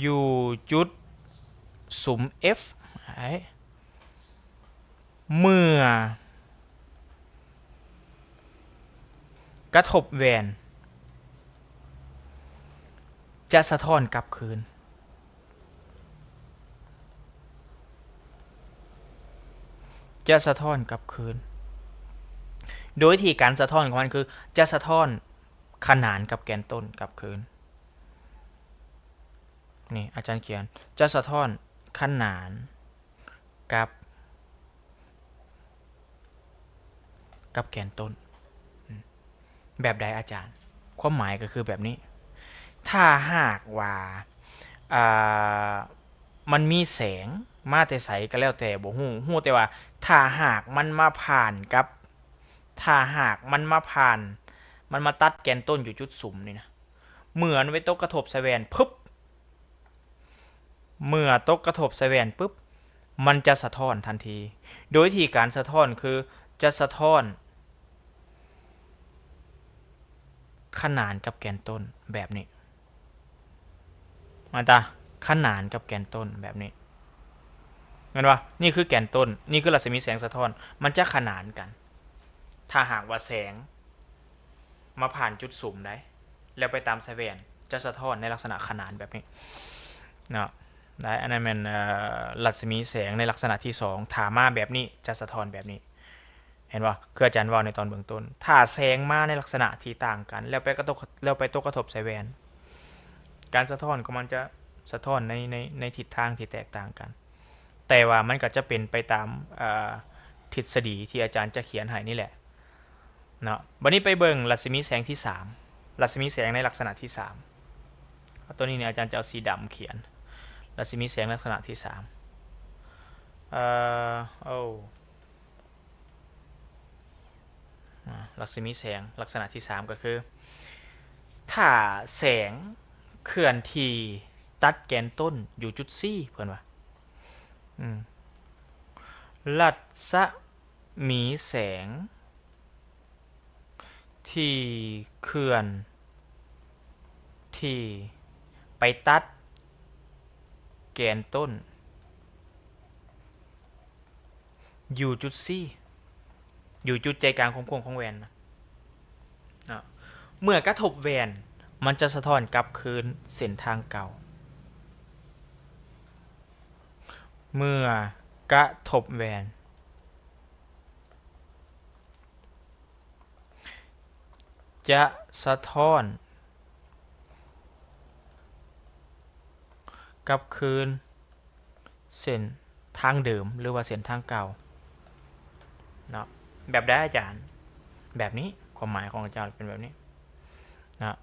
ຢູ່ຈຸດສຸມ F ເມື່ອ ກະທົບແຫວນ ຈະສະທ້ອນກັບຄືນ ຈະສະທ້ອນກັບຄືນ ໂດຍທີ່ການສະທ້ອນຂອງມັນຄື ຈະສະທ້ອນຂະໜານກັບແກນຕົ້ນກັບຄືນ. ນີ້ອາຈານຂຽນ ຈະສະທ້ອນຂະໜານ ກັບ ກັບແກນຕົ້ນ. ອືມ ແບບໃດອາຈານ? ຄວາມໝາຍກໍຄືແບບນີ້ ຖ້າຫາກວ່າ ອ່າ ມັນມີແສງ ມາແຕ່ໃສກໍແລ້ວແຕ່ ບໍ່ຮູ້ ຮູ້ແຕ່ວ່າຖ້າຫາກມັນມາຜ່ານກັບ ຖ້າຫາກມັນມາຜ່ານ ມັນມາຕັດແກນຕົ້ນຢູ່ຈຸດສຸມນີ້ນະ ເມື່ອມັນໄປຕົກກະທົບໃສ່ແວ່ນ ປຶບ ເມື່ອຕົກກະທົບໃສ່ແວ່ນປຶບ ມັນຈະສະທ້ອນທັນທີ ໂດຍທີ່ການສະທ້ອນຄືຈະສະທ້ອນຂະໜານກັບແກນຕົ້ນແບບນີ້ ມາຕາ ຂະໜານກັບແກນຕົ້ນແບບນີ້ ແມ່ນບໍ່? ນີ້ຄືແກນຕົ້ນ ນີ້ຄືລັດສະໝີແສງສະທ້ອນ ມັນຈະຂະໜານກັນ ຖ້າຫາກວ່າແສງມາຜ່ານຈຸດສຸມໃດ ແລ້ວໄປຕາມໃສ່ແວ່ນ ຈະສະທ້ອນໃນລັກສະນະຂະໜານແບບນີ້ເນາະ ໄດ້ ອັນນັ້ນແມ່ນ ເອີ ລັດສະໝີແສງໃນລັກສະນະທີສອງ ຖ້າມາແບບນີ້ຈະສະທ້ອນແບບນີ້ ເຫັນບໍ່? ຄືອາຈານເວົ້າໃນຕອນເບື້ອງຕົ້ນ ຖ້າແສງມາໃນລັກສະນະທີ່ຕ່າງກັນ ແລ້ວໄປກະທົບ ແລ້ວໄປຕົກກະທົບໃສ່ແວ່ນ ການສະທ້ອນຂອງມັນຈະສະທ້ອນໃນ ໃນ ໃນທິດທາງທີ່ແຕກຕ່າງກັນ ແຕ່ວ່າມັນກໍຈະເປັນໄປຕາມ ເອີ ທິດສະດີທີ່ອາຈານຈະຂຽນໃຫ້ນີ້ແຫຼະເນາະ. ບັດນີ້ໄປເບິ່ງລັດສະໝີແສງທີສາມ ລັດສະໝີແສງໃນລັກສະນະທີສາມ ຕົວນີ້ນີ້ອາຈານຈະເອົາສີດຳຂຽນ ລັດສະໝີແສງລັກສະນະທີສາມ ເອີ ໂອ້ ອາ ລັດສະໝີແສງລັກສະນະທີສາມກໍຄື ຖ້າແສງເຄື່ອນທີ່ຕັດແກນຕົ້ນຢູ່ຈຸດ C ເພິ່ນວ່າ ອືມ ລັດສະໝີແສງທີ່ເຄື່ອນທີ່ໄປຕັດແກນຕົ້ນ ຢູ່ຈຸດ C ຢູ່ຈຸດໃຈກາງຄວາມກວ້າງຂອງແວ່ນນະ ເນາະ ເມື່ອກະທົບແວ່ນ ມັນຈະສະທ້ອນກັບຄືນເສັ້ນທາງເກົ່າ ເມື່ອກະທົບແວ່ນ ຈະສະທ້ອນກັບຄືນເສັ້ນທາງເດີມ ຫຼືວ່າເສັ້ນທາງເກົ່າເນາະ. ແບບໃດອາຈານ? ແບບນີ້ ຄວາມໝາຍຂອງອາຈານເປັນແບບນີ້ເນາະ.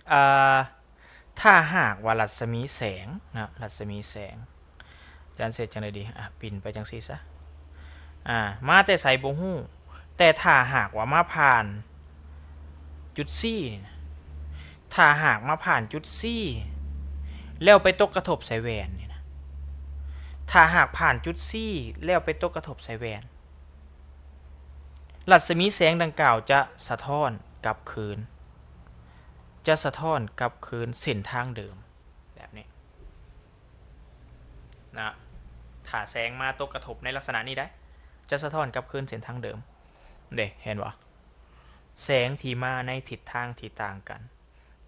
ເອີ ຖ້າຫາກວ່າລັດສະໝີແສງນະ ລັດສະໝີແສງ ອາຈານຊິເຮັດຈັ່ງໃດດີ? ອາ ປິ່ນໄປຈັ່ງຊີ້ຊະ ອາ ມາແຕ່ໃສບໍ່ຮູ້ ແຕ່ຖ້າຫາກວ່າມາຜ່ານຈຸດ C ນີ້ນະ ຖ້າຫາກມາຜ່ານຈຸດ C ແລ້ວໄປຕົກກະທົບໃສ່ແວ່ນນີ້ນະ ຖ້າຫາກຜ່ານຈຸດ C ແລ້ວໄປຕົກກະທົບໃສ່ແວ່ນ ລັດສະໝີແສງດັ່ງກ່າວຈະສະທ້ອນກັບຄືນ ຈະສະທ້ອນກັບຄືນເສັ້ນທາງເດີມແບບນີ້ນະ. ຖ້າແສງມາຕົກກະທົບໃນລັກສະນະນີ້ໄດ໋ ຈະສະທ້ອນກັບຄືນເສັ້ນທາງເດີມເດ້ ເຫັນບໍ່? ແສງທີ່ມາໃນທິດທາງທີ່ຕ່າງກັນ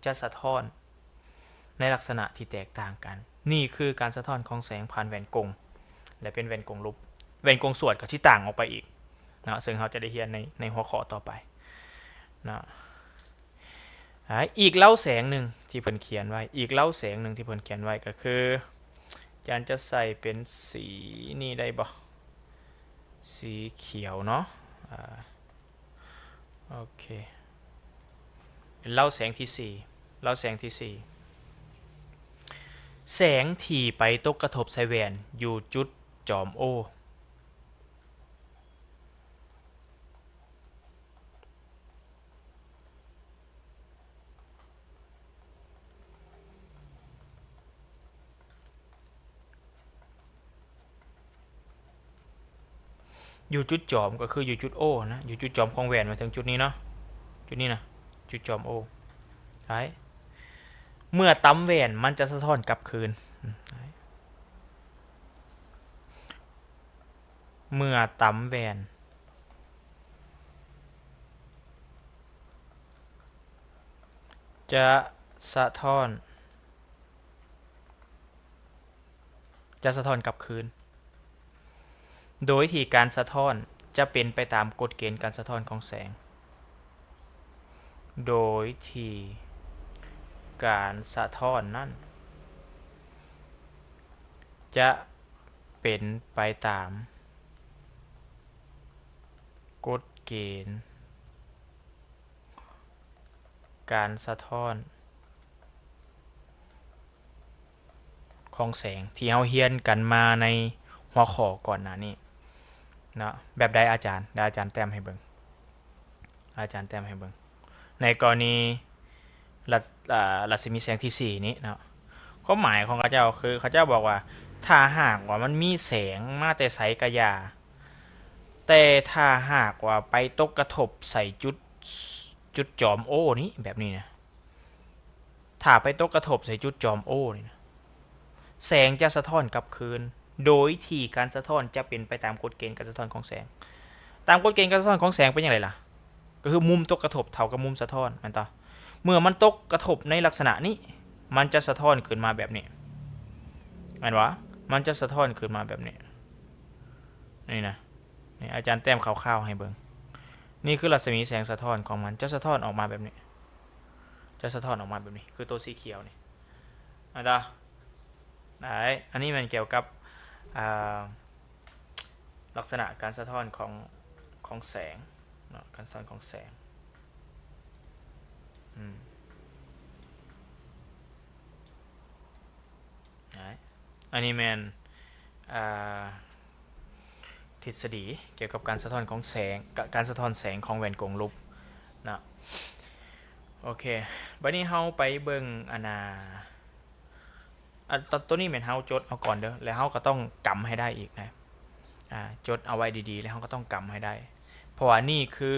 ຈະສະທ້ອນ ໃນລັກສະນະທີ່ແຕກຕ່າງກັນ. ນີ້ຄືການສະທ້ອນຂອງແສງຜ່ານແວ່ນກົງ ແລະ ເປັນແວ່ນກົງລົບ. ແວ່ນກົງສວດກໍຊິຕ່າງອອກໄປອີກເນາະ ເຊິ່ງເຮົາຈະໄດ້ຮຽນໃນ ໃນຫົວຂໍ້ຕໍ່ໄປເນາະ. ອາ ອີກເຫຼົ່າແສງໜຶ່ງທີ່ເພິ່ນຂຽນໄວ້ ອີກເຫຼົ່າແສງໜຶ່ງທີ່ເພິ່ນຂຽນໄວ້ກໍຄື ອາຈານຈະໃສ່ເປັນສີນີ້ໄດ້ບໍ່? ສີຂຽວເນາະ ອາ ໂອເຄ ເຫຼົ່າແສງທີສີ່ ເຫຼົ່າແສງທີສີ່ ແສງທີ່ໄປຕົກກະທົບໃສ່ແວ່ນຢູ່ຈຸດຈອມໂອ ຢູ່ຈຸດຈອມກໍຄືຢູ່ຈຸດໂອນະ ຢູ່ຈຸດຈອມຂອງແວ່ນ ໝາຍເຖິງຈຸດນີ້ເນາະ ຈຸດນີ້ນະ ຈຸດຈອມໂອ ໄດ້ ເມື່ອຕຳແວ່ນມັນຈະສະທ້ອນກັບຄືນ ເມື່ອຕຳແວ່ນ ຈະສະທ້ອນ ຈະສະທ້ອນກັບຄືນ ໂດຍທີ່ການສະທ້ອນຈະເປັນໄປຕາມກົດເກນການສະທ້ອນຂອງແສງ ໂດຍທີ່ການສະທ້ອນນັ້ນຈະເປັນໄປຕາມກົດເກນ ການສະທ້ອນຂ ຂອງແສງ ທີ່ເຮົາຮຽນກັນມາໃນຫົວຂໍ້ກ່ອນໜ້ານີ້ເນາະ. ແບບໃດອາຈານ? ດຽວອາຈານແຕ້ມໃຫ້ເບິ່ງ ອາຈານແຕ້ມໃຫ້ເບິ່ງ ໃນກໍລະນີ ລັດ ອາ ລັດສະໝີແສງທີສີ່ນີ້ເນາະ. ຄວາມໝາຍຂອງເຂົາເຈົ້າຄື ເຂົາເຈົ້າບອກວ່າ ຖ້າຫາກວ່າມັນມີແສງມາແຕ່ໃສກະຢ່າ ແຕ່ຖ້າຫາກວ່າໄປຕົກກະທົບໃສ່ຈຸດ ຈຸດຈອມໂອນີ້ ແບບນີ້ນະ ຖ້າໄປຕົກກະທົບໃສ່ຈຸດຈອມໂອນີ້ນະ ແສງຈະສະທ້ອນກັບຄືນ ໂດຍທີ່ການສະທ້ອນຈະເປັນໄປຕາມກົດເກນການສະທ້ອນຂອງແສງ. ຕາມກົດເກນການສະທ້ອນຂອງແສງເປັນຫຍັງໃດລະ? ກໍຄືມຸມຕົກກະທົບເທົ່າກັບມຸມສະທ້ອນ ແມ່ນຕາ? ເມື່ອມັນຕົກກະທົບໃນລັກສະນະນີ້ ມັນຈະສະທ້ອນຂຶ້ນມາແບບນີ້ ແມ່ນບໍ່? ມັນຈະສະທ້ອນຂຶ້ນມາແບບນີ້ ນີ້ນະ ນີ້ອາຈານແຕ້ມຂາວໆໃຫ້ເບິ່ງ. ນີ້ຄືລັດສະໝີແສງສະທ້ອນຂອງມັນ ຈະສະທ້ອນອອກມາແບບນີ້ ຈະສະທ້ອນອອກມາແບບນີ້ ຄືໂຕສີຂຽວນີ້ ແມ່ນຕາ? ໄດ້ ອັນນີ້ແມ່ນກ່ຽວກັບ ອ່າ ລັກສະນະການສະທ້ອນຂອງ ຂອງແສງເນາະ ການສະທ້ອນຂອງແສງ ອືມ ໄດ້ ອັນນີ້ແມ່ນ ອ່າ ທິດສະດີກ່ຽວກັບການສະທ້ອນຂອງແສງ ກະ ການສະທ້ອນແສງຂອງແວ່ນກົງຫຼຸບເນາະ. ໂອເຄ ບາດນີ້ເຮົາໄປເບິ່ງ ອັນນ່າ ອາ ໂຕ ໂຕນີ້ແມ່ນເຮົາຈົດເອົາກ່ອນເດີ ແລ້ວເຮົາກໍຕ້ອງກຳໃຫ້ໄດ້ອີກນະ ອາ ຈົດເອົາໄວ້ດີໆ ແລ້ວເຮົາກໍຕ້ອງກຳໃຫ້ໄດ້ ເພາະວ່ານີ້ຄື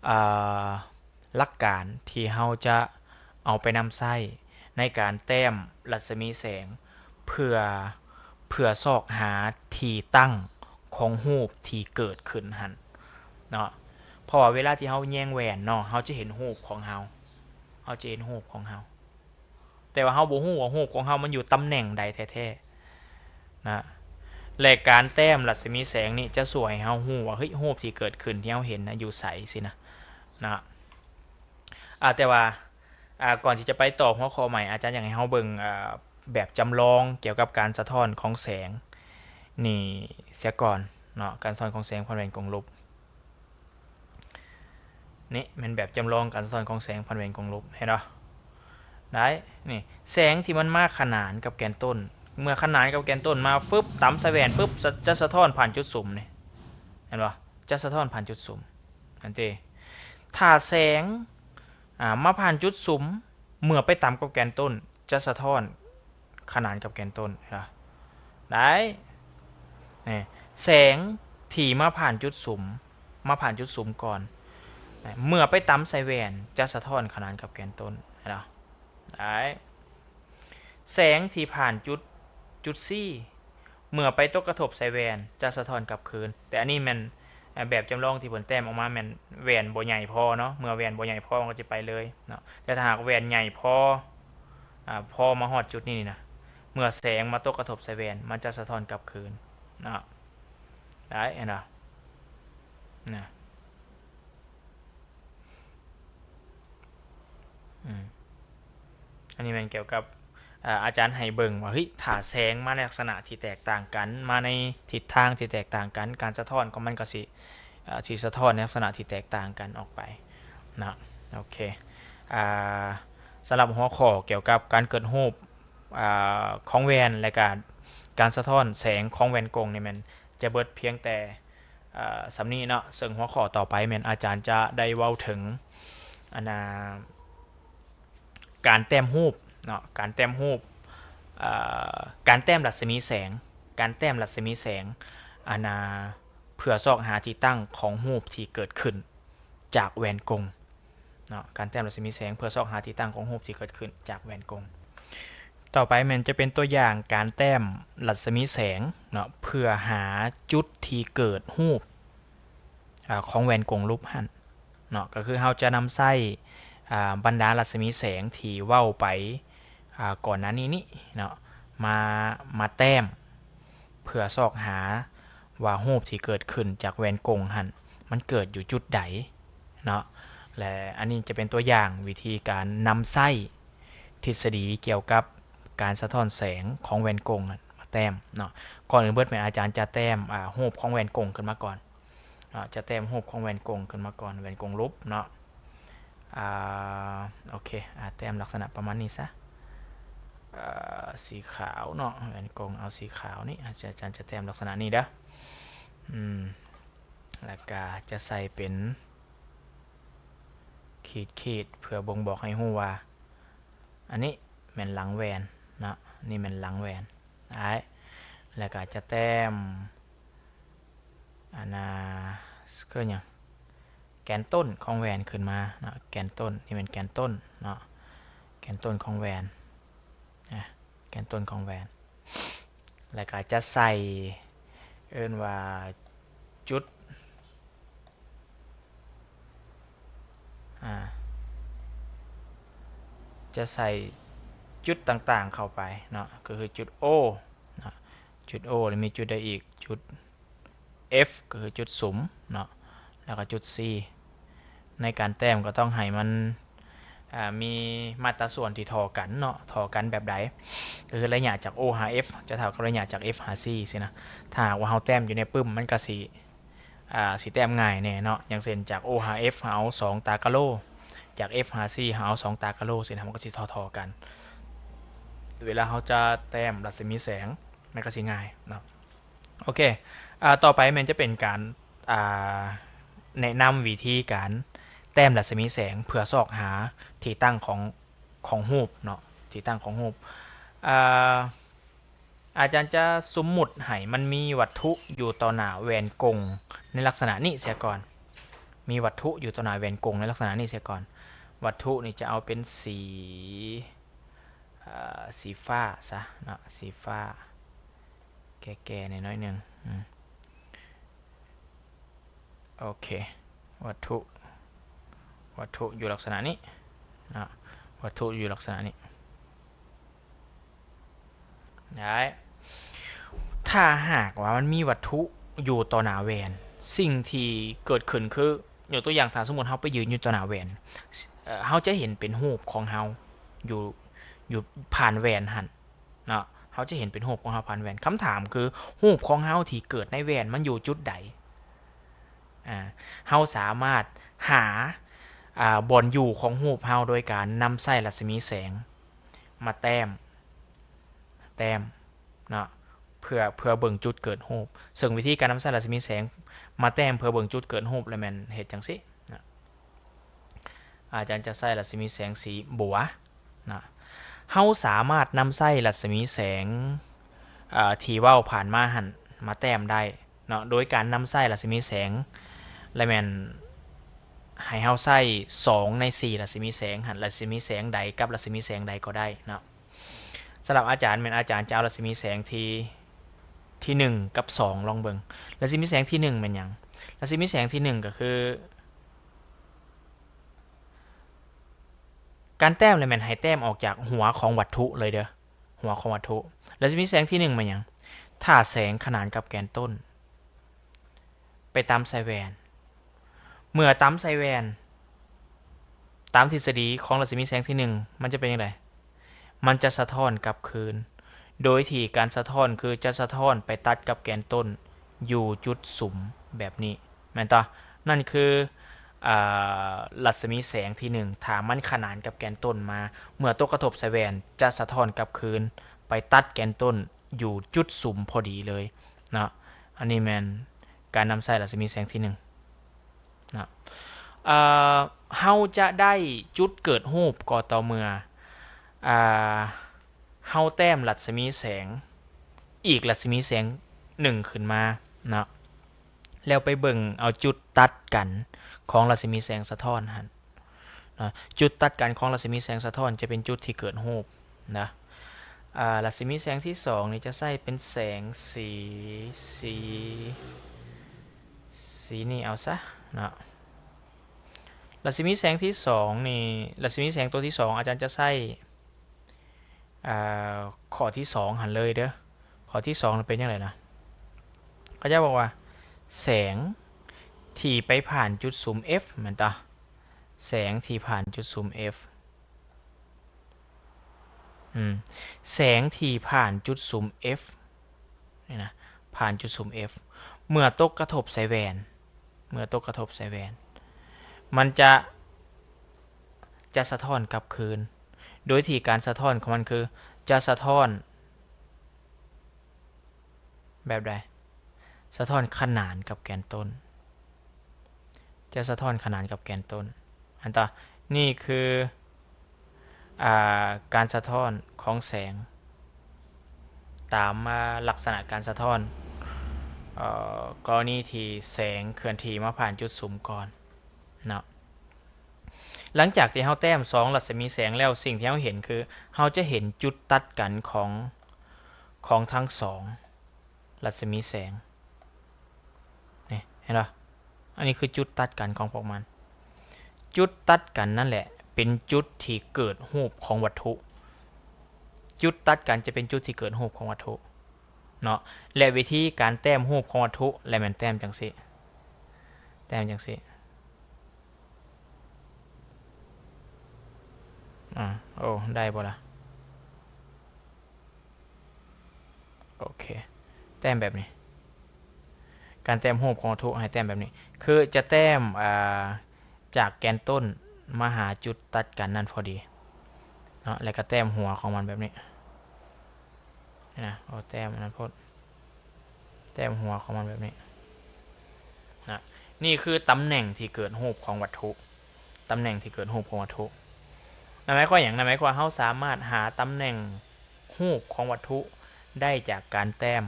ອ່າ ຫຼັກການທີ່ເຮົາຈະເອົາໄປນຳໃຊ້ໃນການແຕ້ມລັດສະໝີແສງ ເພື່ອ ເພື່ອຊອກຫາທີ່ຕັ້ງຂອງຮູບທີ່ເກີດຂຶ້ນຫັ້ນເນາະ. ເພາະວ່າເວລາທີ່ເຮົາແຍງແວ່ນເນາະ ເຮົາຈະເຫັນຮູບຂອງເຮົາ ເຮົາຈະເຫັນຮູບຂອງເຮົາ ແຕ່ວ່າເຮົາບໍ່ຮູ້ວ່າຮູບຂອງເຮົາມັນຢູ່ຕຳແໜ່ງໃດແທ້ໆນະ ແລະ ການແຕ້ມລັດສະໝີແສງນີ້ຈະຊ່ວຍໃຫ້ເຮົາຮູ້ວ່າ ເຮີ້ຍ ຮູບທີ່ເກີດຂຶ້ນທີ່ເຮົາເຫັນນະຢູ່ໃສຊີ້ນະ ນະ. ອາ ແຕ່ວ່າ ອາ ກ່ອນທີ່ຈະໄປຕໍ່ຫົວຂໍ້ໃໝ່ ອາຈານຢາກໃຫ້ເຮົາເບິ່ງ ອາ ແບບຈຳລອງກ່ຽວກັບການສະທ້ອນຂອງແສງນີ້ເສຍກ່ອນເນາະ ການສະທ້ອນຂອງແສງຜ່ານແວ່ນກົງຫຼຸບ. ນີ້ແມ່ນແບບຈຳລອງການສະທ້ອນຂອງແສງຜ່ານແວ່ນກົງຫຼົບ ເຫັນບໍ່? ໄດ້ ນີ້ ແສງທີ່ມັນມາຂະໜານກັບແກນຕົ້ນ ເມື່ອຂະໜານກັບແກນຕົ້ນມາຟຶບ ຕຳໃສ່ແວ່ນປຶບ ຈະ ຈະສະທ້ອນຜ່ານຈຸດສຸມນີ້ ເຫັນບໍ່? ຈະສະທ້ອນຜ່ານຈຸດສຸມ ອັນເຕ ຖ້າແສງ ອ່າ ມາຜ່ານຈຸດສຸມ ເມື່ອໄປຕຳກັບແກນຕົ້ນ ຈະສະທ້ອນຂະໜານກັບແກນຕົ້ນ ເຫັນບໍ່? ໄດ້ ນີ້ ແສງທີ່ມາຜ່ານຈຸດສຸມ ມາຜ່ານຈຸດສຸມກ່ອນ ເມື່ອໄປຕຳໃສ່ແວ່ນ ຈະສະທ້ອນຂະໜານກັບແກນຕົ້ນ ເຫັນບໍ່? ໄດ້ ແສງທີ່ຜ່ານຈຸດ ຈຸດຊີ ເມື່ອໄປຕົກກະທົບໃສ່ແວ່ນ ຈະສະທ້ອນກັບຄືນ. ແຕ່ອັນນີ້ແມ່ນ ແບບຈຳລອງທີ່ເພິ່ນແຕ້ມອອກມາແມ່ນແວ່ນບໍ່ໃຫຍ່ພໍເນາະ ເມື່ອແວ່ນບໍ່ໃຫຍ່ພໍມັນກໍຈະໄປເລີຍເນາະ ແຕ່ຖ້າຫາກແວ່ນໃຫຍ່ພໍ ອາ ພໍມາຮອດຈຸດນີ້ນີ້ນະ ເມື່ອແສງມາຕົກກະທົບໃສ່ແວ່ນ ມັນຈະສະທ້ອນກັບຄືນເນາະ ໄດ້ ເຫັນບໍ່? ນະ ອືມ ອັນນີ້ແມ່ນກ່ຽວກັບ ອາ ອາຈານໃຫ້ເບິ່ງວ່າ ເຮີ້ຍ ຖ້າແສງມາໃນລັກສະນະທີ່ແຕກຕ່າງກັນ ມາໃນທິດທາງທີ່ແຕກຕ່າງກັນ ການສະທ້ອນຂອງມັນກໍຊິ ອາ ຊິສະທ້ອນໃນລັກສະນະທີ່ແຕກຕ່າງກັນອອກໄປເນາະ. ໂອເຄ ອາ ສຳລັບຫົວຂໍ້ກ່ຽວກັບການເກີດຮູບ ອາ ຂອງແວ່ນ ແລະກະການສະທ້ອນແສງຂອງແວ່ນກົງນີ້ ແມ່ນຈະເບິດພຽງແຕ່ ເອີ ສ່ຳນີ້ເນາະ ເຊິ່ງຫົວຂໍ້ຕໍ່ໄປແມ່ນອາຈານຈະໄດ້ເວົ້າເຖິງ ອັນນ່າ ການແຕ້ມຮູບເນາະ ການແຕ້ມຮູບ ເອີ ການແຕ້ມລັດສະໝີແສງ ການແຕ້ມລັດສະໝີແສງ ອັນນ່າ ເພື່ອຊອກຫາທີ່ຕັ້ງຂອງຮູບທີ່ເກີດຂຶ້ນຈາກແວ່ນກົງ ເນາະ ການແຕ້ມລັດສະໝີແສງເພື່ອຊອກຫາທີ່ຕັ້ງຂອງຮູບທີ່ເກີດຂຶ້ນຈາກແວ່ນກົງ. ຕໍ່ໄປແມ່ນຈະເປັນຕົວຢ່າງການແຕ້ມລັດສະໝີແສງເນາະ ເພື່ອຫາຈຸດທີ່ເກີດຮູບ ອາ ຂອງແວ່ນກົງຫຼຸບຫັ້ນເນາະ ກໍຄືເຮົາຈະນຳໃຊ້ ອາ ບັນດາລັດສະໝີແສງທີ່ເວົ້າໄປ ອາ ກ່ອນໜ້ານີ້ນີ້ເນາະ ມາ ມາແຕ້ມ ເພື່ອຊອກຫາວ່າຮູບທີ່ເກີດຂຶ້ນຈາກແວ່ນກົງຫັ້ນ ມັນເກີດຢູ່ຈຸດໃດເນາະ ແລະ ອັນນີ້ຈະເປັນຕົວຢ່າງວິທີການນຳໃຊ້ທິດສະດີກ່ຽວກັບການສະທ້ອນແສງຂອງແວ່ນກົງນັ້ນມາແຕ້ມເນາະ. ກ່ອນອື່ນເບີດແມ່ນອາຈານຈະແຕ້ມ ອາ ຮູບຂອງແວ່ນກົງຂຶ້ນມາກ່ອນເນາະ ຈະແຕ້ມຮູບຂອງແວ່ນກົງຂຶ້ນມາກ່ອນ ແວ່ນກົງຫຼຸບເນາະ. ອາ ໂອເຄ ອາ ແຕ້ມລັກສະນະປະມານນີ້ຊະ ເອີ ສີຂາວເນາະ ແຫວນກົງ ເອົາສີຂາວນີ້ ອາຈານຈະແຕ້ມລັກສະນະນີ້ເດີ ອືມ ແລ້ວກະຈະໃສ່ເປັນຂີດໆ ເພື່ອບົ່ງບອກໃຫ້ຮູ້ວ່າ ອັນນີ້ແມ່ນຫຼັງແຫວນເນາະ ນີ້ແມ່ນຫຼັງແຫວນ ອ້າຍ ແລ້ວກະຈະແຕ້ມ ອັນນ່າ ເອີ້ນຫຍັງ ແກນຕົ້ນຂອງແຫວນຂຶ້ນມາເນາະ ແກນຕົ້ນ ນີ້ແມ່ນແກນຕົ້ນເນາະ ແກນຕົ້ນຂອງແຫວນ ອາ ແກນຕົ້ນຂອງແຫວນ ແລ້ວກະຈະໃສ່ ເອີ້ນວ່າຈຸດ ອາ ຈະໃສ່ຈຸດຕ່າງໆເຂົ້າໄປເນາະ ກໍຄືຈຸດ O ເນາະ ຈຸດ O ແລ້ວມີຈຸດໃດອີກ? ຈຸດ F ກໍຄືຈຸດສຸມເນາະ ແລ້ວກໍຈຸດ C ໃນການແຕ້ມກໍຕ້ອງໃຫ້ມັນ ອາ ມີມາດຕາສ່ວນທີ່ທໍ່ກັນເນາະ ທໍ່ກັນແບບໃດ? ກໍຄືໄລຍະຈາກ O ຫາ F ຈະເທົ່າກັບໄລຍະຈາກ F ຫາ C ຊີ້ນະ ຖ້າຫາກວ່າເຮົາແຕ້ມຢູ່ໃນປຶ້ມ ມັນກໍຊິ ອາ ຊິແຕ້ມງ່າຍແດ່ເນາະ ຢ່າງເຊັ່ນ ຈາກ O ຫາ F ເຮົາເອົາສອງຕາກະໂລ ຈາກ F ຫາ C ເຮົາເອົາສອງຕາກະໂລຊີ້ນະ ມັນກໍຊິທໍ່ໆກັນ ເວລາເຮົາຈະແຕ້ມລັດສະໝີແສງ ມັນກໍຊິງ່າຍເນາະ. ໂອເຄ ອາ ຕໍ່ໄປແມ່ນຈະເປັນການ ອາ ແນະນຳວິທີການແຕ້ມລັດສະໝີແສງ ເພື່ອຊອກຫາທີ່ຕັ້ງຂອງ ຂອງຮູບເນາະ ທີ່ຕັ້ງຂອງຮູບ ອາ ອາຈານຈະສົມມຸດໃຫ້ມັນມີວັດຖຸຢູ່ຕໍ່ໜ້າແຫວນກົງໃນລັກສະນະນີ້ເສຍກ່ອນ ມີວັດຖຸຢູ່ຕໍ່ໜ້າແຫວນກົງໃນລັກສະນະນີ້ເສຍກ່ອນ ວັດຖຸນີ້ຈະເອົາເປັນສີ ອາ ສີຟ້າຊະເນາະ ສີຟ້າ ແກ່ໆໜ້ອຍໜຶ່ງ ອືມ ໂອເຄ ວັດຖຸ ວັດຖຸຢູ່ລັກສະນະນີ້ເນາະ ວັດຖຸຢູ່ລັກສະນະນີ້ ໄດ້ ຖ້າຫາກວ່າມັນມີວັດຖຸຢູ່ຕໍ່ໜ້າແຫວນ ສິ່ງທີ່ເກີດຂຶ້ນຄື ຍົກຕົວຢ່າງ ຖ້າສົມມຸດເຮົາໄປຢືນຢູ່ຕໍ່ໜ້າແຫວນ ເຮົາຈະເຫັນເປັນຮູບຂອງເຮົາຢູ່ ຢູ່ຜ່ານແຫວນຫັ້ນເນາະ ເຮົາຈະເຫັນເປັນຮູບຂອງເຮົາຜ່ານແຫວນ ຄຳຖາມຄື ຮູບຂອງເຮົາທີ່ເກີດໃນແຫວນມັນຢູ່ຈຸດໃດ? ອາ ເຮົາສາມາດຫາ ອາ ບ່ອນຢູ່ຂອງຮູບເຮົາໂດຍການນຳໃຊ້ລັດສະໝີແສງມາແຕ້ມ ແຕ້ມເນາະ ເພື່ອ ເພື່ອເບິ່ງຈຸດເກີດຮູບ ເຊິ່ງວິທີການນຳໃຊ້ລັດສະໝີແສງມາແຕ້ມເພື່ອເບິ່ງຈຸດເກີດຮູບລະແມ່ນເຮັດຈັ່ງຊີ້ນະ ອາຈານຈະໃຊ້ລັດສະໝີແສງສີບົວນະ ເຮົາສາມາດນຳໃຊ້ລັດສະໝີແສງ ເອີ ທີ່ເວົ້າຜ່ານມາຫັ້ນມາແຕ້ມໄດ້ເນາະ ໂດຍການນຳໃຊ້ລັດສະໝີແສງ ລະແມ່ນໃຫ້ເຮົາໃຊ້ສອງໃນສີ່ລັດສະໝີແສງຫັ້ນ ລັດສະໝີແສງໃດກັບລັດສະໝີແສງໃດກໍໄດ້ເນາະ. ສຳລັບອາຈານແມ່ນອາຈານຈະເອົາລັດສະໝີແສງທີ ທີໜຶ່ງກັບສອງລອງເບິ່ງ. ລັດສະໝີແສງທີໜຶ່ງແມ່ນຫຍັງ? ລັດສະໝີແສງທີໜຶ່ງກໍຄື ການແຕ້ມລະແມ່ນໃຫ້ແຕ້ມອອກຈາກຫົວຂອງວັດຖຸເລີຍເດີ ຫົວຂອງວັດຖຸ. ລັດສະໝີແສງທີໜຶ່ງແມ່ນຫຍັງ? ຖ້າແສງຂະໜານກັບແກນຕົ້ນ ໄປຕຳໃສ່ແຫວນ. ເມື່ອຕຳໃສ່ແຫວນ ຕາມທິດສະດີຂອງລັດສະໝີແສງທີໜຶ່ງ ມັນຈະເປັນຈັ່ງໃດ? ມັນຈະສະທ້ອນກັບຄືນ ໂດຍທີ່ການສະທ້ອນຄືຈະສະທ້ອນໄປຕັດກັບແກນຕົ້ນຢູ່ຈຸດສຸມແບບນີ້ ແມ່ນຕະ? ນັ້ນຄື ອາ ລັດສະໝີແສງທີໜຶ່ງ ຖ້າມັນຂະໜານກັບແກນຕົ້ນມາ ເມື່ອຕົກກະທົບໃສ່ແຫວນ ຈະສະທ້ອນກັບຄືນໄປຕັດແກນຕົ້ນ ຢູ່ຈຸດສຸມພໍດີເລີຍເນາະ. ອັນນີ້ແມ່ນການນຳໃຊ້ລັດສະໝີແສງທີໜຶ່ງເນາະ. ເອີ ເຮົາຈະໄດ້ຈຸດເກີດຮູບກໍຕໍ່ເມື່ອ ອາ ເຮົາແຕ້ມລັດສະໝີແສງ ອີກລັດສະໝີແສງໜຶ່ງຂຶ້ນມາເນາະ ແລ້ວໄປເບິ່ງເອົາຈຸດຕັດກັນຂອງລັດສະໝີແສງສະທ້ອນຫັ້ນ. ນະ ຈຸດຕັດກັນຂອງລັດສະໝີແສງສະທ້ອນຈະເປັນຈຸດທີ່ເກີດຮູບນະ. ອາ ລັດສະໝີແສງທີສອງນີ້ຈະໃຊ້ເປັນແສງສີ ສີ ສີນີ້ເອົາຊະເນາະ. ລັດສະໝີແສງທີສອງນີ້ ລັດສະໝີແສງຕົວທີສອງ ອາຈານຈະໃຊ້ ອາ ຂໍ້ທີສອງຫັ້ນເລີຍເດີ. ຂໍ້ທີສອງນັ້ນເປັນຈັ່ງໃດລະ? ເຂົາເຈົ້າບອກວ່າ ແສງທີ່ໄປຜ່ານຈຸດສຸມ F ແມ່ນຕະ? ແສງທີ່ຜ່ານຈຸດສຸມ F ອືມ ແສງທີ່ຜ່ານຈຸດສຸມ F ນີ້ນະ ຜ່ານຈຸດສຸມ F ເມື່ອຕົກກະທົບໃສ່ແຫວນ ເມື່ອຕົກກະທົບໃສ່ແຫວນ ມັນຈະ ຈະສະທ້ອນກັບຄືນ ໂດຍທີ່ການສະທ້ອນຂອງມັນຄື ຈະສະທ້ອນແບບໃດ? ສະທ້ອນຂະໜານກັບແກນຕົ້ນ. ຈະສະທ້ອນຂະໜານກັບແກນຕົ້ນ. ອັນຕາ ນີ້ຄື ອ່າ ການສະທ້ອນຂອງແສງ ຕາມ ອ່າ ລັກສະນະການສະທ້ອນ ເອີ ກໍລະນີທີ່ແສງເຄື່ອນທີ່ມາຜ່ານຈຸດສຸມກ່ອນເນາະ. ຫຼັງຈາກທີ່ເຮົາແຕ້ມສອງລັດສະໝີແສງແລ້ວ, ສິ່ງທີ່ເຮົາເຫັນຄື ເຮົາຈະເຫັນຈຸດຕັດກັນຂອງ ຂອງທັງສອງລັດສະໝີແສງ. ນີ້ ເຫັນບໍ່? ອັນນີ້ຄືຈຸດຕັດກັນຂອງພວກມັນ. ຈຸດຕັດກັນນັ້ນແຫຼະ ເປັນຈຸດທີ່ເກີດຮູບຂອງວັດຖຸ. ຈຸດຕັດກັນຈະເປັນຈຸດທີ່ເກີດຮູບຂອງວັດຖຸເນາະ. ແລະ ວິທີການແຕ້ມຮູບຂອງວັດຖຸ ແລະ ແມ່ນແຕ້ມຈັ່ງຊີ້ ແຕ້ມຈັ່ງຊີ້. ອາ ໂອ້ ໄດ້ບໍ່ລະ? ໂອເຄ ແຕ້ມແບບນີ້. ການແຕ້ມຮູບຂອງວັດຖຸໃຫ້ແຕ້ມແບບນີ້ ຄືຈະແຕ້ມ ອ່າ ຈາກແກນຕົ້ນມາຫາຈຸດຕັດກັນນັ້ນພໍດີເນາະ ແລ້ວກໍແຕ້ມຫົວຂອງມັນແບບນີ້. ນີ້ນະ ໂອ້ ແຕ້ມອັນນັ້ນໂພດ ແຕ້ມຫົວຂອງມັນແບບນີ້ນະ. ນີ້ຄືຕຳແໜ່ງທີ່ເກີດຮູບຂອງວັດຖຸ, ຕຳແໜ່ງທີ່ເກີດຮູບຂອງວັດຖຸ. ນັ້ນໝາຍຄວາມຫຍັງ? ນັ້ນໝາຍຄວາມວ່າເຮົາສາມາດຫາຕຳແໜ່ງຮູບຂອງວັດຖຸໄດ້ຈາກການແຕ້ມ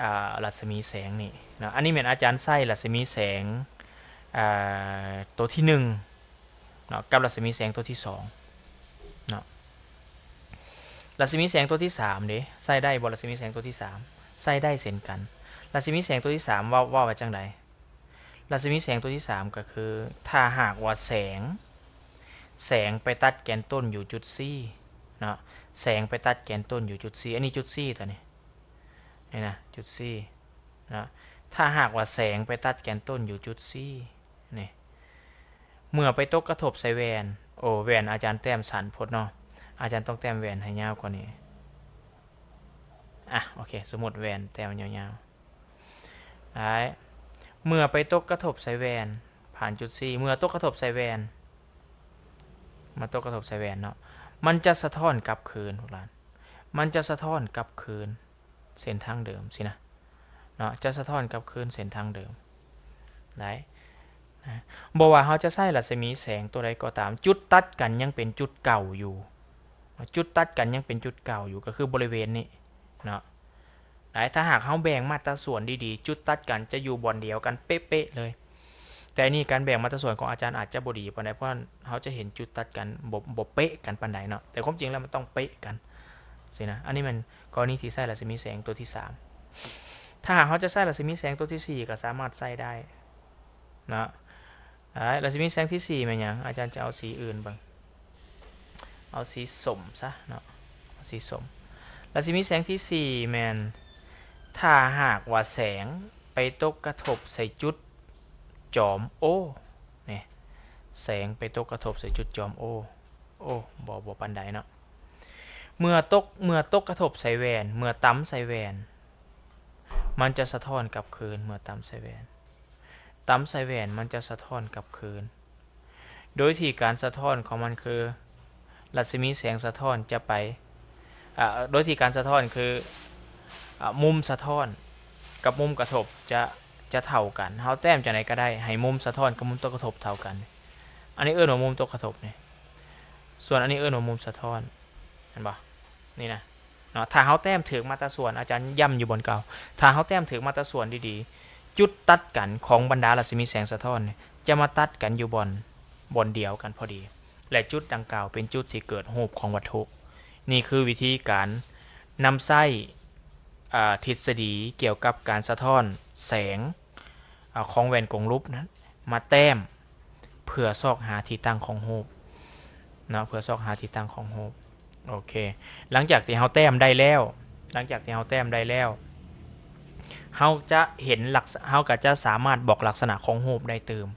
ອ່າ ລັດສະໝີແສງນີ້ເນາະ. ອັນນີ້ແມ່ນອາຈານໃຊ້ລັດສະໝີແສງ ອ່າ ຕົວທີໜຶ່ງ ເນາະ ກັບລັດສະໝີແສງຕົວທີສອງເນາະ. ລັດສະໝີແສງຕົວທີສາມເດ ໃຊ້ໄດ້ບໍ່? ລັດສະໝີແສງຕົວທີສາມໃຊ້ໄດ້ເຊັ່ນກັນ. ລັດສະໝີແສງຕົວທີສາມເວົ້າ ເວົ້າວ່າຈັ່ງໃດ? ລັດສະໝີແສງຕົວທີສາມກໍຄື ຖ້າຫາກວ່າແສງ ແສງໄປຕັດແກນຕົ້ນຢູ່ຈຸດ C ເນາະ, ແສງໄປຕັດແກນຕົ້ນຢູ່ຈຸດ C ອັນນີ້ຈຸດ C ຕົວນີ້ ນີ້ນະ ຈຸດ C ເນາະ. ຖ້າຫາກວ່າແສງໄປຕັດແກນຕົ້ນຢູ່ຈຸດ C ນີ້ ເມື່ອໄປຕົກກະທົບໃສ່ແວ່ນ, ໂອ້ ແວ່ນອາຈານແຕ້ມສັ້ນໂພດເນາະ, ອາຈານຕ້ອງແຕ້ມແວ່ນໃຫ້ຍາວກວ່ານີ້. ອ່ະ ໂອເຄ ສົມມຸດແວ່ນແຕ້ມຍາວໆ ໄດ້. ເມື່ອໄປຕົກກະທົບໃສ່ແວ່ນ ຜ່ານຈຸດ C ເມື່ອຕົກກະທົບໃສ່ແວ່ນ ມາຕົກກະທົບໃສ່ແວ່ນເນາະ, ມັນຈະສະທ້ອນກັບຄືນ ພວກຫຼານ, ມັນຈະສະທ້ອນກັບຄືນ ເສັ້ນທາງເດີມຊີ້ນະເນາະ, ຈະສະທ້ອນກັບຄືນເສັ້ນທາງເດີມໄດ້ນະ. ບໍ່ວ່າເຮົາຈະໃຊ້ລັດສະໝີແສງຕົວໃດກໍຕາມ, ຈຸດຕັດກັນຍັງເປັນຈຸດເກົ່າຢູ່, ຈຸດຕັດກັນຍັງເປັນຈຸດເກົ່າຢູ່, ກໍຄືບໍລິເວນນີ້ເນາະ. ໄດ້ ຖ້າຫາກເຮົາແບ່ງມາດຕາສ່ວນດີໆ, ຈຸດຕັດກັນຈະຢູ່ບ່ອນດຽວກັນເປະໆເລີຍ. ແຕ່ນີ້ການແບ່ງມາດຕາສ່ວນຂອງອາຈານອາດຈະບໍ່ດີປານໃດ, ເພາະເຮົາຈະເຫັນຈຸດຕັດກັນບໍ່ ບໍ່ເປະກັນປານໃດເນາະ, ແຕ່ຄວາມຈິງແລ້ວມັນຕ້ອງເປະກັນຊີ້ນະ. ອັນນີ້ແມ່ນກໍລະນີທີ່ໃຊ້ລັດສະໝີແສງຕົວທີສາມ. ຖ້າຫາກເຮົາຈະໃຊ້ລັດສະໝີແສງຕົວທີສີ່ ກໍສາມາດໃຊ້ໄດ້ເນາະ. ໄດ້ ລັດສະໝີແສງທີສີ່ແມ່ນຫຍັງ? ອາຈານຈະເອົາສີອື່ນເບິ່ງ, ເອົາສີສົ້ມຊະເນາະ, ເອົາສີສົ້ມ. ລັດສະໝີແສງທີສີ່ແມ່ນ ຖ້າຫາກວ່າແສງໄປຕົກກະທົບໃສ່ຈຸດຈອມ O ນີ້, ແສງໄປຕົກກະທົບໃສ່ຈຸດຈອມ O, ໂອ້ ບໍ່ ບໍ່ປານໃດເນາະ. ເມື່ອຕົກ ເມື່ອຕົກກະທົບໃສ່ແວ່ນ, ເມື່ອຕຳໃສ່ແວ່ນ, ມັນຈະສະທ້ອນກັບຄືນ, ເມື່ອຕຳໃສ່ແວ່ນ. ຕຳໃສ່ແວ່ນມັນຈະສະທ້ອນກັບຄືນ, ໂດຍທີ່ການສະທ້ອນຂອງມັນຄື ລັດສະໝີແສງສະທ້ອນຈະໄປ ອາ ໂດຍທີ່ການສະທ້ອນຄື ອາ ມຸມສະທ້ອນກັບມຸມກະທົບຈະ ຈະເທົ່າກັນ. ເຮົາແຕ້ມຈັ່ງໃດກໍໄດ້ໃຫ້ມຸມສະທ້ອນກັບມຸມຕົກກະທົບເທົ່າກັນ. ອັນນີ້ເອີ້ນວ່າມຸມຕົກກະທົບນີ້, ສ່ວນອັນນີ້ເອີ້ນວ່າມຸມສະທ້ອນ. ເຫັນບໍ່? ນີ້ນະເນາະ, ຖ້າເຮົາແຕ້ມຖືກມາດຕາສ່ວນ, ອາຈານຢ້ຳຢູ່ບ່ອນເກົ່າ, ຖ້າເຮົາແຕ້ມຖືກມາດຕາສ່ວນດີໆ, ຈຸດຕັດກັນຂອງບັນດາລັດສະໝີແສງສະທ້ອນນີ້ ຈະມາຕັດກັນຢູ່ບ່ອນ ບ່ອນດຽວກັນພໍດີ, ແລະ ຈຸດດັ່ງກ່າວເປັນຈຸດທີ່ເກີດຮູບຂອງວັດຖຸ. ນີ້ຄືວິທີການນຳໃຊ້ ອາ ທິດສະດີກ່ຽວກັບການສະທ້ອນແສງ ເອົາຂອງແວ່ນກົງຫຼຸບນັ້ນມາແຕ້ມ ເພື່ອຊອກຫາທີ່ຕັ້ງຂອງຮູບເນາະ, ເພື່ອຊອກຫາທີ່ຕັ້ງຂອງຮູບ. ໂອເຄ, ຫຼັງຈາກທີ່ເຮົາແຕ້ມໄດ້ແລ້ວ, ຫຼັງຈາກທີ່ເຮົາແຕ້ມໄດ້ແລ້ວ, ເຮົາຈະເຫັນລັກສະ ເຮົາກໍຈະສາມາດບອກລັກສະນະຂອງຮູບໄດ້ຕື່ມ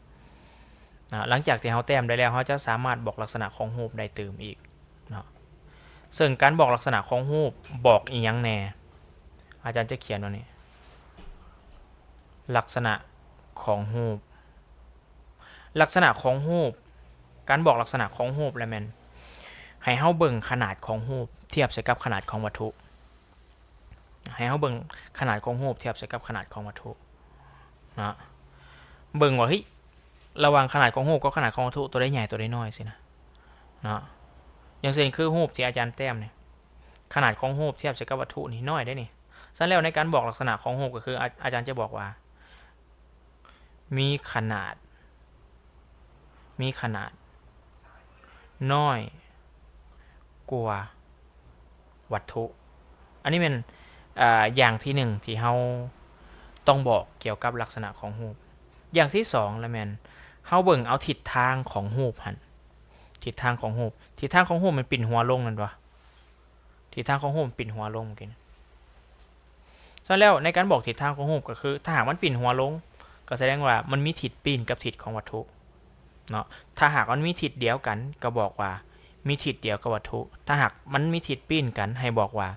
ນະ. ຫຼັງຈາກທີ່ເຮົາແຕ້ມໄດ້ແລ້ວ, ເຮົາຈະສາມາດບອກລັກສະນະຂອງຮູບໄດ້ຕື່ມອີກເນາະ. ເຊິ່ງການບອກລັກສະນະຂອງຮູບ ບອກອີ່ຫຍັງແດ່? ອາຈານຈະຂຽນວ່ານີ້ ລັກສະນະຂອງຮູບ, ລັກສະນະຂອງຮູບ, ການບອກລັກສະນະຂອງຮູບລະແມ່ນ ໃຫ້ເຮົາເບິ່ງຂະໜາດຂອງຮູບທຽບໃສ່ກັບຂະໜາດຂອງວັດຖຸ. ໃຫ້ເຮົາເບິ່ງຂະໜາດຂອງຮູບທຽບໃສ່ກັບຂະໜາດຂອງວັດຖຸເນາະ. ເບິ່ງວ່າ ເຮີ້ຍ ລະຫວ່າງຂະໜາດຂອງຮູບກັບຂະໜາດຂອງວັດຖຸ ຕົວໃດໃຫຍ່ ຕົວໃດນ້ອຍ ຊີ້ນະເນາະ. ຢ່າງເຊັ່ນ ຄືຮູບທີ່ອາຈານແຕ້ມນີ້ ຂະໜາດຂອງຮູບທຽບໃສ່ກັບວັດຖຸນີ້ນ້ອຍເດ້ນີ້. ສະນັ້ນແລ້ວ ໃນການບອກລັກສະນະຂອງຮູບ ກໍຄື ອາ ອາຈານຈະບອກວ່າ ມີຂະໜາດ ມີຂະໜາດນ້ອຍກວ່າວັດຖຸ. ອັນນີ້ແມ່ນ ອາ ຢ່າງທີໜຶ່ງທີ່ເຮົາຕ້ອງບອກກ່ຽວກັບລັກສະນະຂອງຮູບ. ຢ່າງທີສອງລະແມ່ນ ເຮົາເບິ່ງເອົາທິດທາງຂອງຮູບຫັ້ນ. ທິດທາງຂອງຮູບ ທິດທາງຂອງຮູບມັນປິ່ນຫົວລົງແມ່ນບໍ່? ທິດທາງຂອງຮູບມັນປິ່ນຫົວລົງເມື່ອກີ້. ສະນັ້ນແລ້ວ ໃນການບອກທິດທາງຂອງຮູບ ກໍຄື ຖ້າຫາກມັນປິ່ນຫົວລົງ ກໍສະແດງວ່າມັນມີທິດປີ້ນກັບທິດຂອງວັດຖຸເນາະ. ຖ້າຫາກມັນມີທິດດຽວກັນ ກໍບອກວ່າມີທິດດຽວກັບວັດຖຸ. ຖ້າຫາກມັນມີທິດປີ້ນກັນ ໃຫ້ບອກວ່າ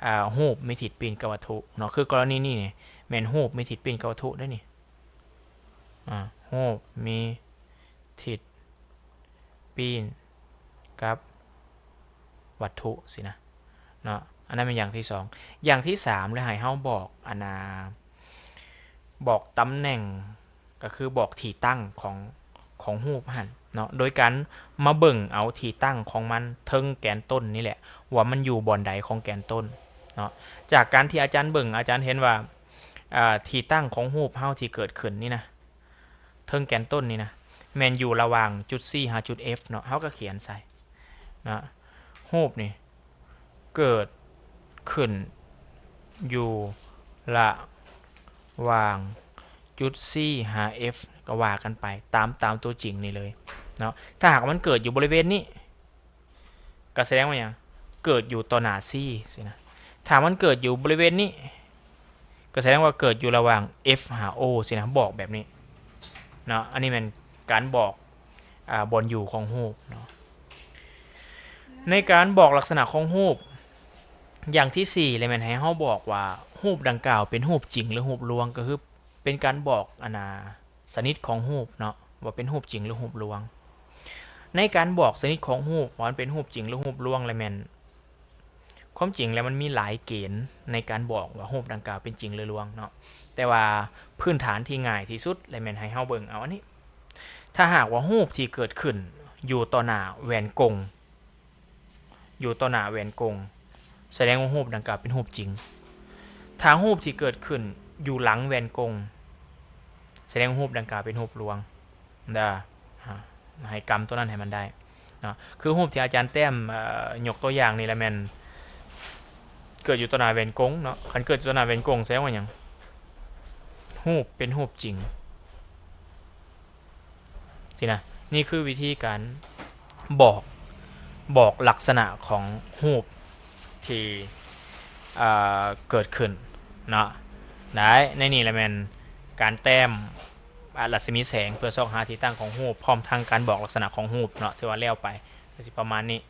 ອາ ຮູບມີທິດປີ້ນກັບວັດຖຸເນາະ. ຄືກໍລະນີນີ້ນີ້ ແມ່ນຮູບມີທິດປີ້ນກັບວັດຖຸເດ້ນີ້. ອາ ຮູບມີທິດປີ້ນກັບວັດຖຸຊີ້ນະເນາະ. ອັນນັ້ນແມ່ນຢ່າງທີສອງ. ຢ່າງທີສາມ ແລະ ໃຫ້ເຮົາບອກ ອັນນາ ບອກຕຳແໜ່ງ ກໍຄືບອກທີ່ຕັ້ງຂອງ ຂອງຮູບຫັ້ນເນາະ ໂດຍການມາເບິ່ງເອົາທີ່ຕັ້ງຂອງມັນເທິງແກນຕົ້ນນີ້ແຫຼະ ວ່າມັນຢູ່ບ່ອນໃດຂອງແກນຕົ້ນເນາະ. ຈາກການທີ່ອາຈານເບິ່ງ ອາຈານເຫັນວ່າ ອາ ທີ່ຕັ້ງຂອງຮູບເຮົາທີ່ເກີດຂຶ້ນນີ້ນະ ເທິງແກນຕົ້ນນີ້ນະ ແມ່ນຢູ່ລະຫວ່າງຈຸດ C ຫາຈຸດ F ເນາະ. ເຮົາກໍຂຽນໃສ່ເນາະ ຮູບນີ້ເກີດຂຶ້ນຢູ່ລະຫວ່າງຈຸດ C ຫາ F ກໍວ່າກັນໄປ ຕາມ ຕາມຕົວຈິງນີ້ເລີຍເນາະ. ຖ້າຫາກມັນເກີດຢູ່ບໍລິເວນນີ້ ກໍສະແດງວ່າຫຍັງ? ເກີດຢູ່ຕໍ່ໜ້າ C ຊີ້ນະ. ຖ້າມັນເກີດຢູ່ບໍລິເວນນີ້ ກໍສະແດງວ່າເກີດຢູ່ລະຫວ່າງ F ຫາ O ຊີ້ນະ ບອກແບບນີ້ເນາະ. ອັນນີ້ແມ່ນການບອກ ອາ ບ່ອນຢູ່ຂອງຮູບເນາະ. ໃນການບອກລັກສະນະຂອງຮູບ ຢ່າງທີສີ່ ແລະ ແມ່ນໃຫ້ເຮົາບອກວ່າຮູບດັ່ງກ່າວເປັນຮູບຈິງ ຫຼື ຮູບລວງ ກໍຄືເປັນການບອກ ອັນນາ ຊະນິດຂອງຮູບເນາະ ວ່າເປັນຮູບຈິງ ຫຼື ຮູບລວງ. ໃນການບອກຊະນິດຂອງຮູບ ວ່າມັນເປັນຮູບຈິງ ຫຼື ຮູບລວງ ແລະ ແມ່ນ ຄວາມຈິງແລ້ວມັນມີຫຼາຍເກນໃນການບອກວ່າຮູບດັ່ງກ່າວເປັນຈິງ ຫຼື ລວງເນາະ. ແຕ່ວ່າພື້ນຖານທີ່ງ່າຍທີ່ສຸດ ແລະ ແມ່ນໃຫ້ເຮົາເບິ່ງເອົາອັນນີ້. ຖ້າຫາກວ່າຮູບທີ່ເກີດຂຶ້ນຢູ່ຕໍ່ໜ້າແຫວນກົງ ຢູ່ຕໍ່ໜ້າແຫວນກົງ ສະແດງວ່າຮູບດັ່ງກ່າວເປັນຮູບຈິງ. ຖ້າຮູບທີ່ເກີດຂຶ້ນຢູ່ຫຼັງແຫວນກົງ ສະແດງວ່າຮູບດັ່ງກ່າວເປັນຮູບລວງເດີ. ອາ ໃຫ້ກຳຕົວນັ້ນໃຫ້ມັນໄດ້ເນາະ. ຄືຮູບທີ່ອາຈານແຕ້ມ ເອີ ຍົກຕົວຢ່າງນີ້ລະແມ່ນເກີດຢູ່ຕໍ່ໜ້າແຫວນກົງເນາະ. ຄັນເກີດຢູ່ຕໍ່ໜ້າແຫວນກົງ ສະແດງວ່າຫຍັງ? ຮູບເປັນຮູບຈິງ. ຊີ້ນະ ນີ້ຄືວິທີການບອກ ບອກລັກສະນະຂອງຮູບທີ່ ເອີ ເກີດຂຶ້ນເນາະ. ໄດ້ ໃນນີ້ລະແມ່ນການແຕ້ມ ອາ ລັດສະໝີແສງ ເພື່ອຊອກຫາທີ່ຕັ້ງຂອງຮູບ ພ້ອມທັງການບອກລັກສະນະຂອງຮູບເນາະ. ຖືວ່າແລ້ວໄປ ກໍຊິປະມານນີ້.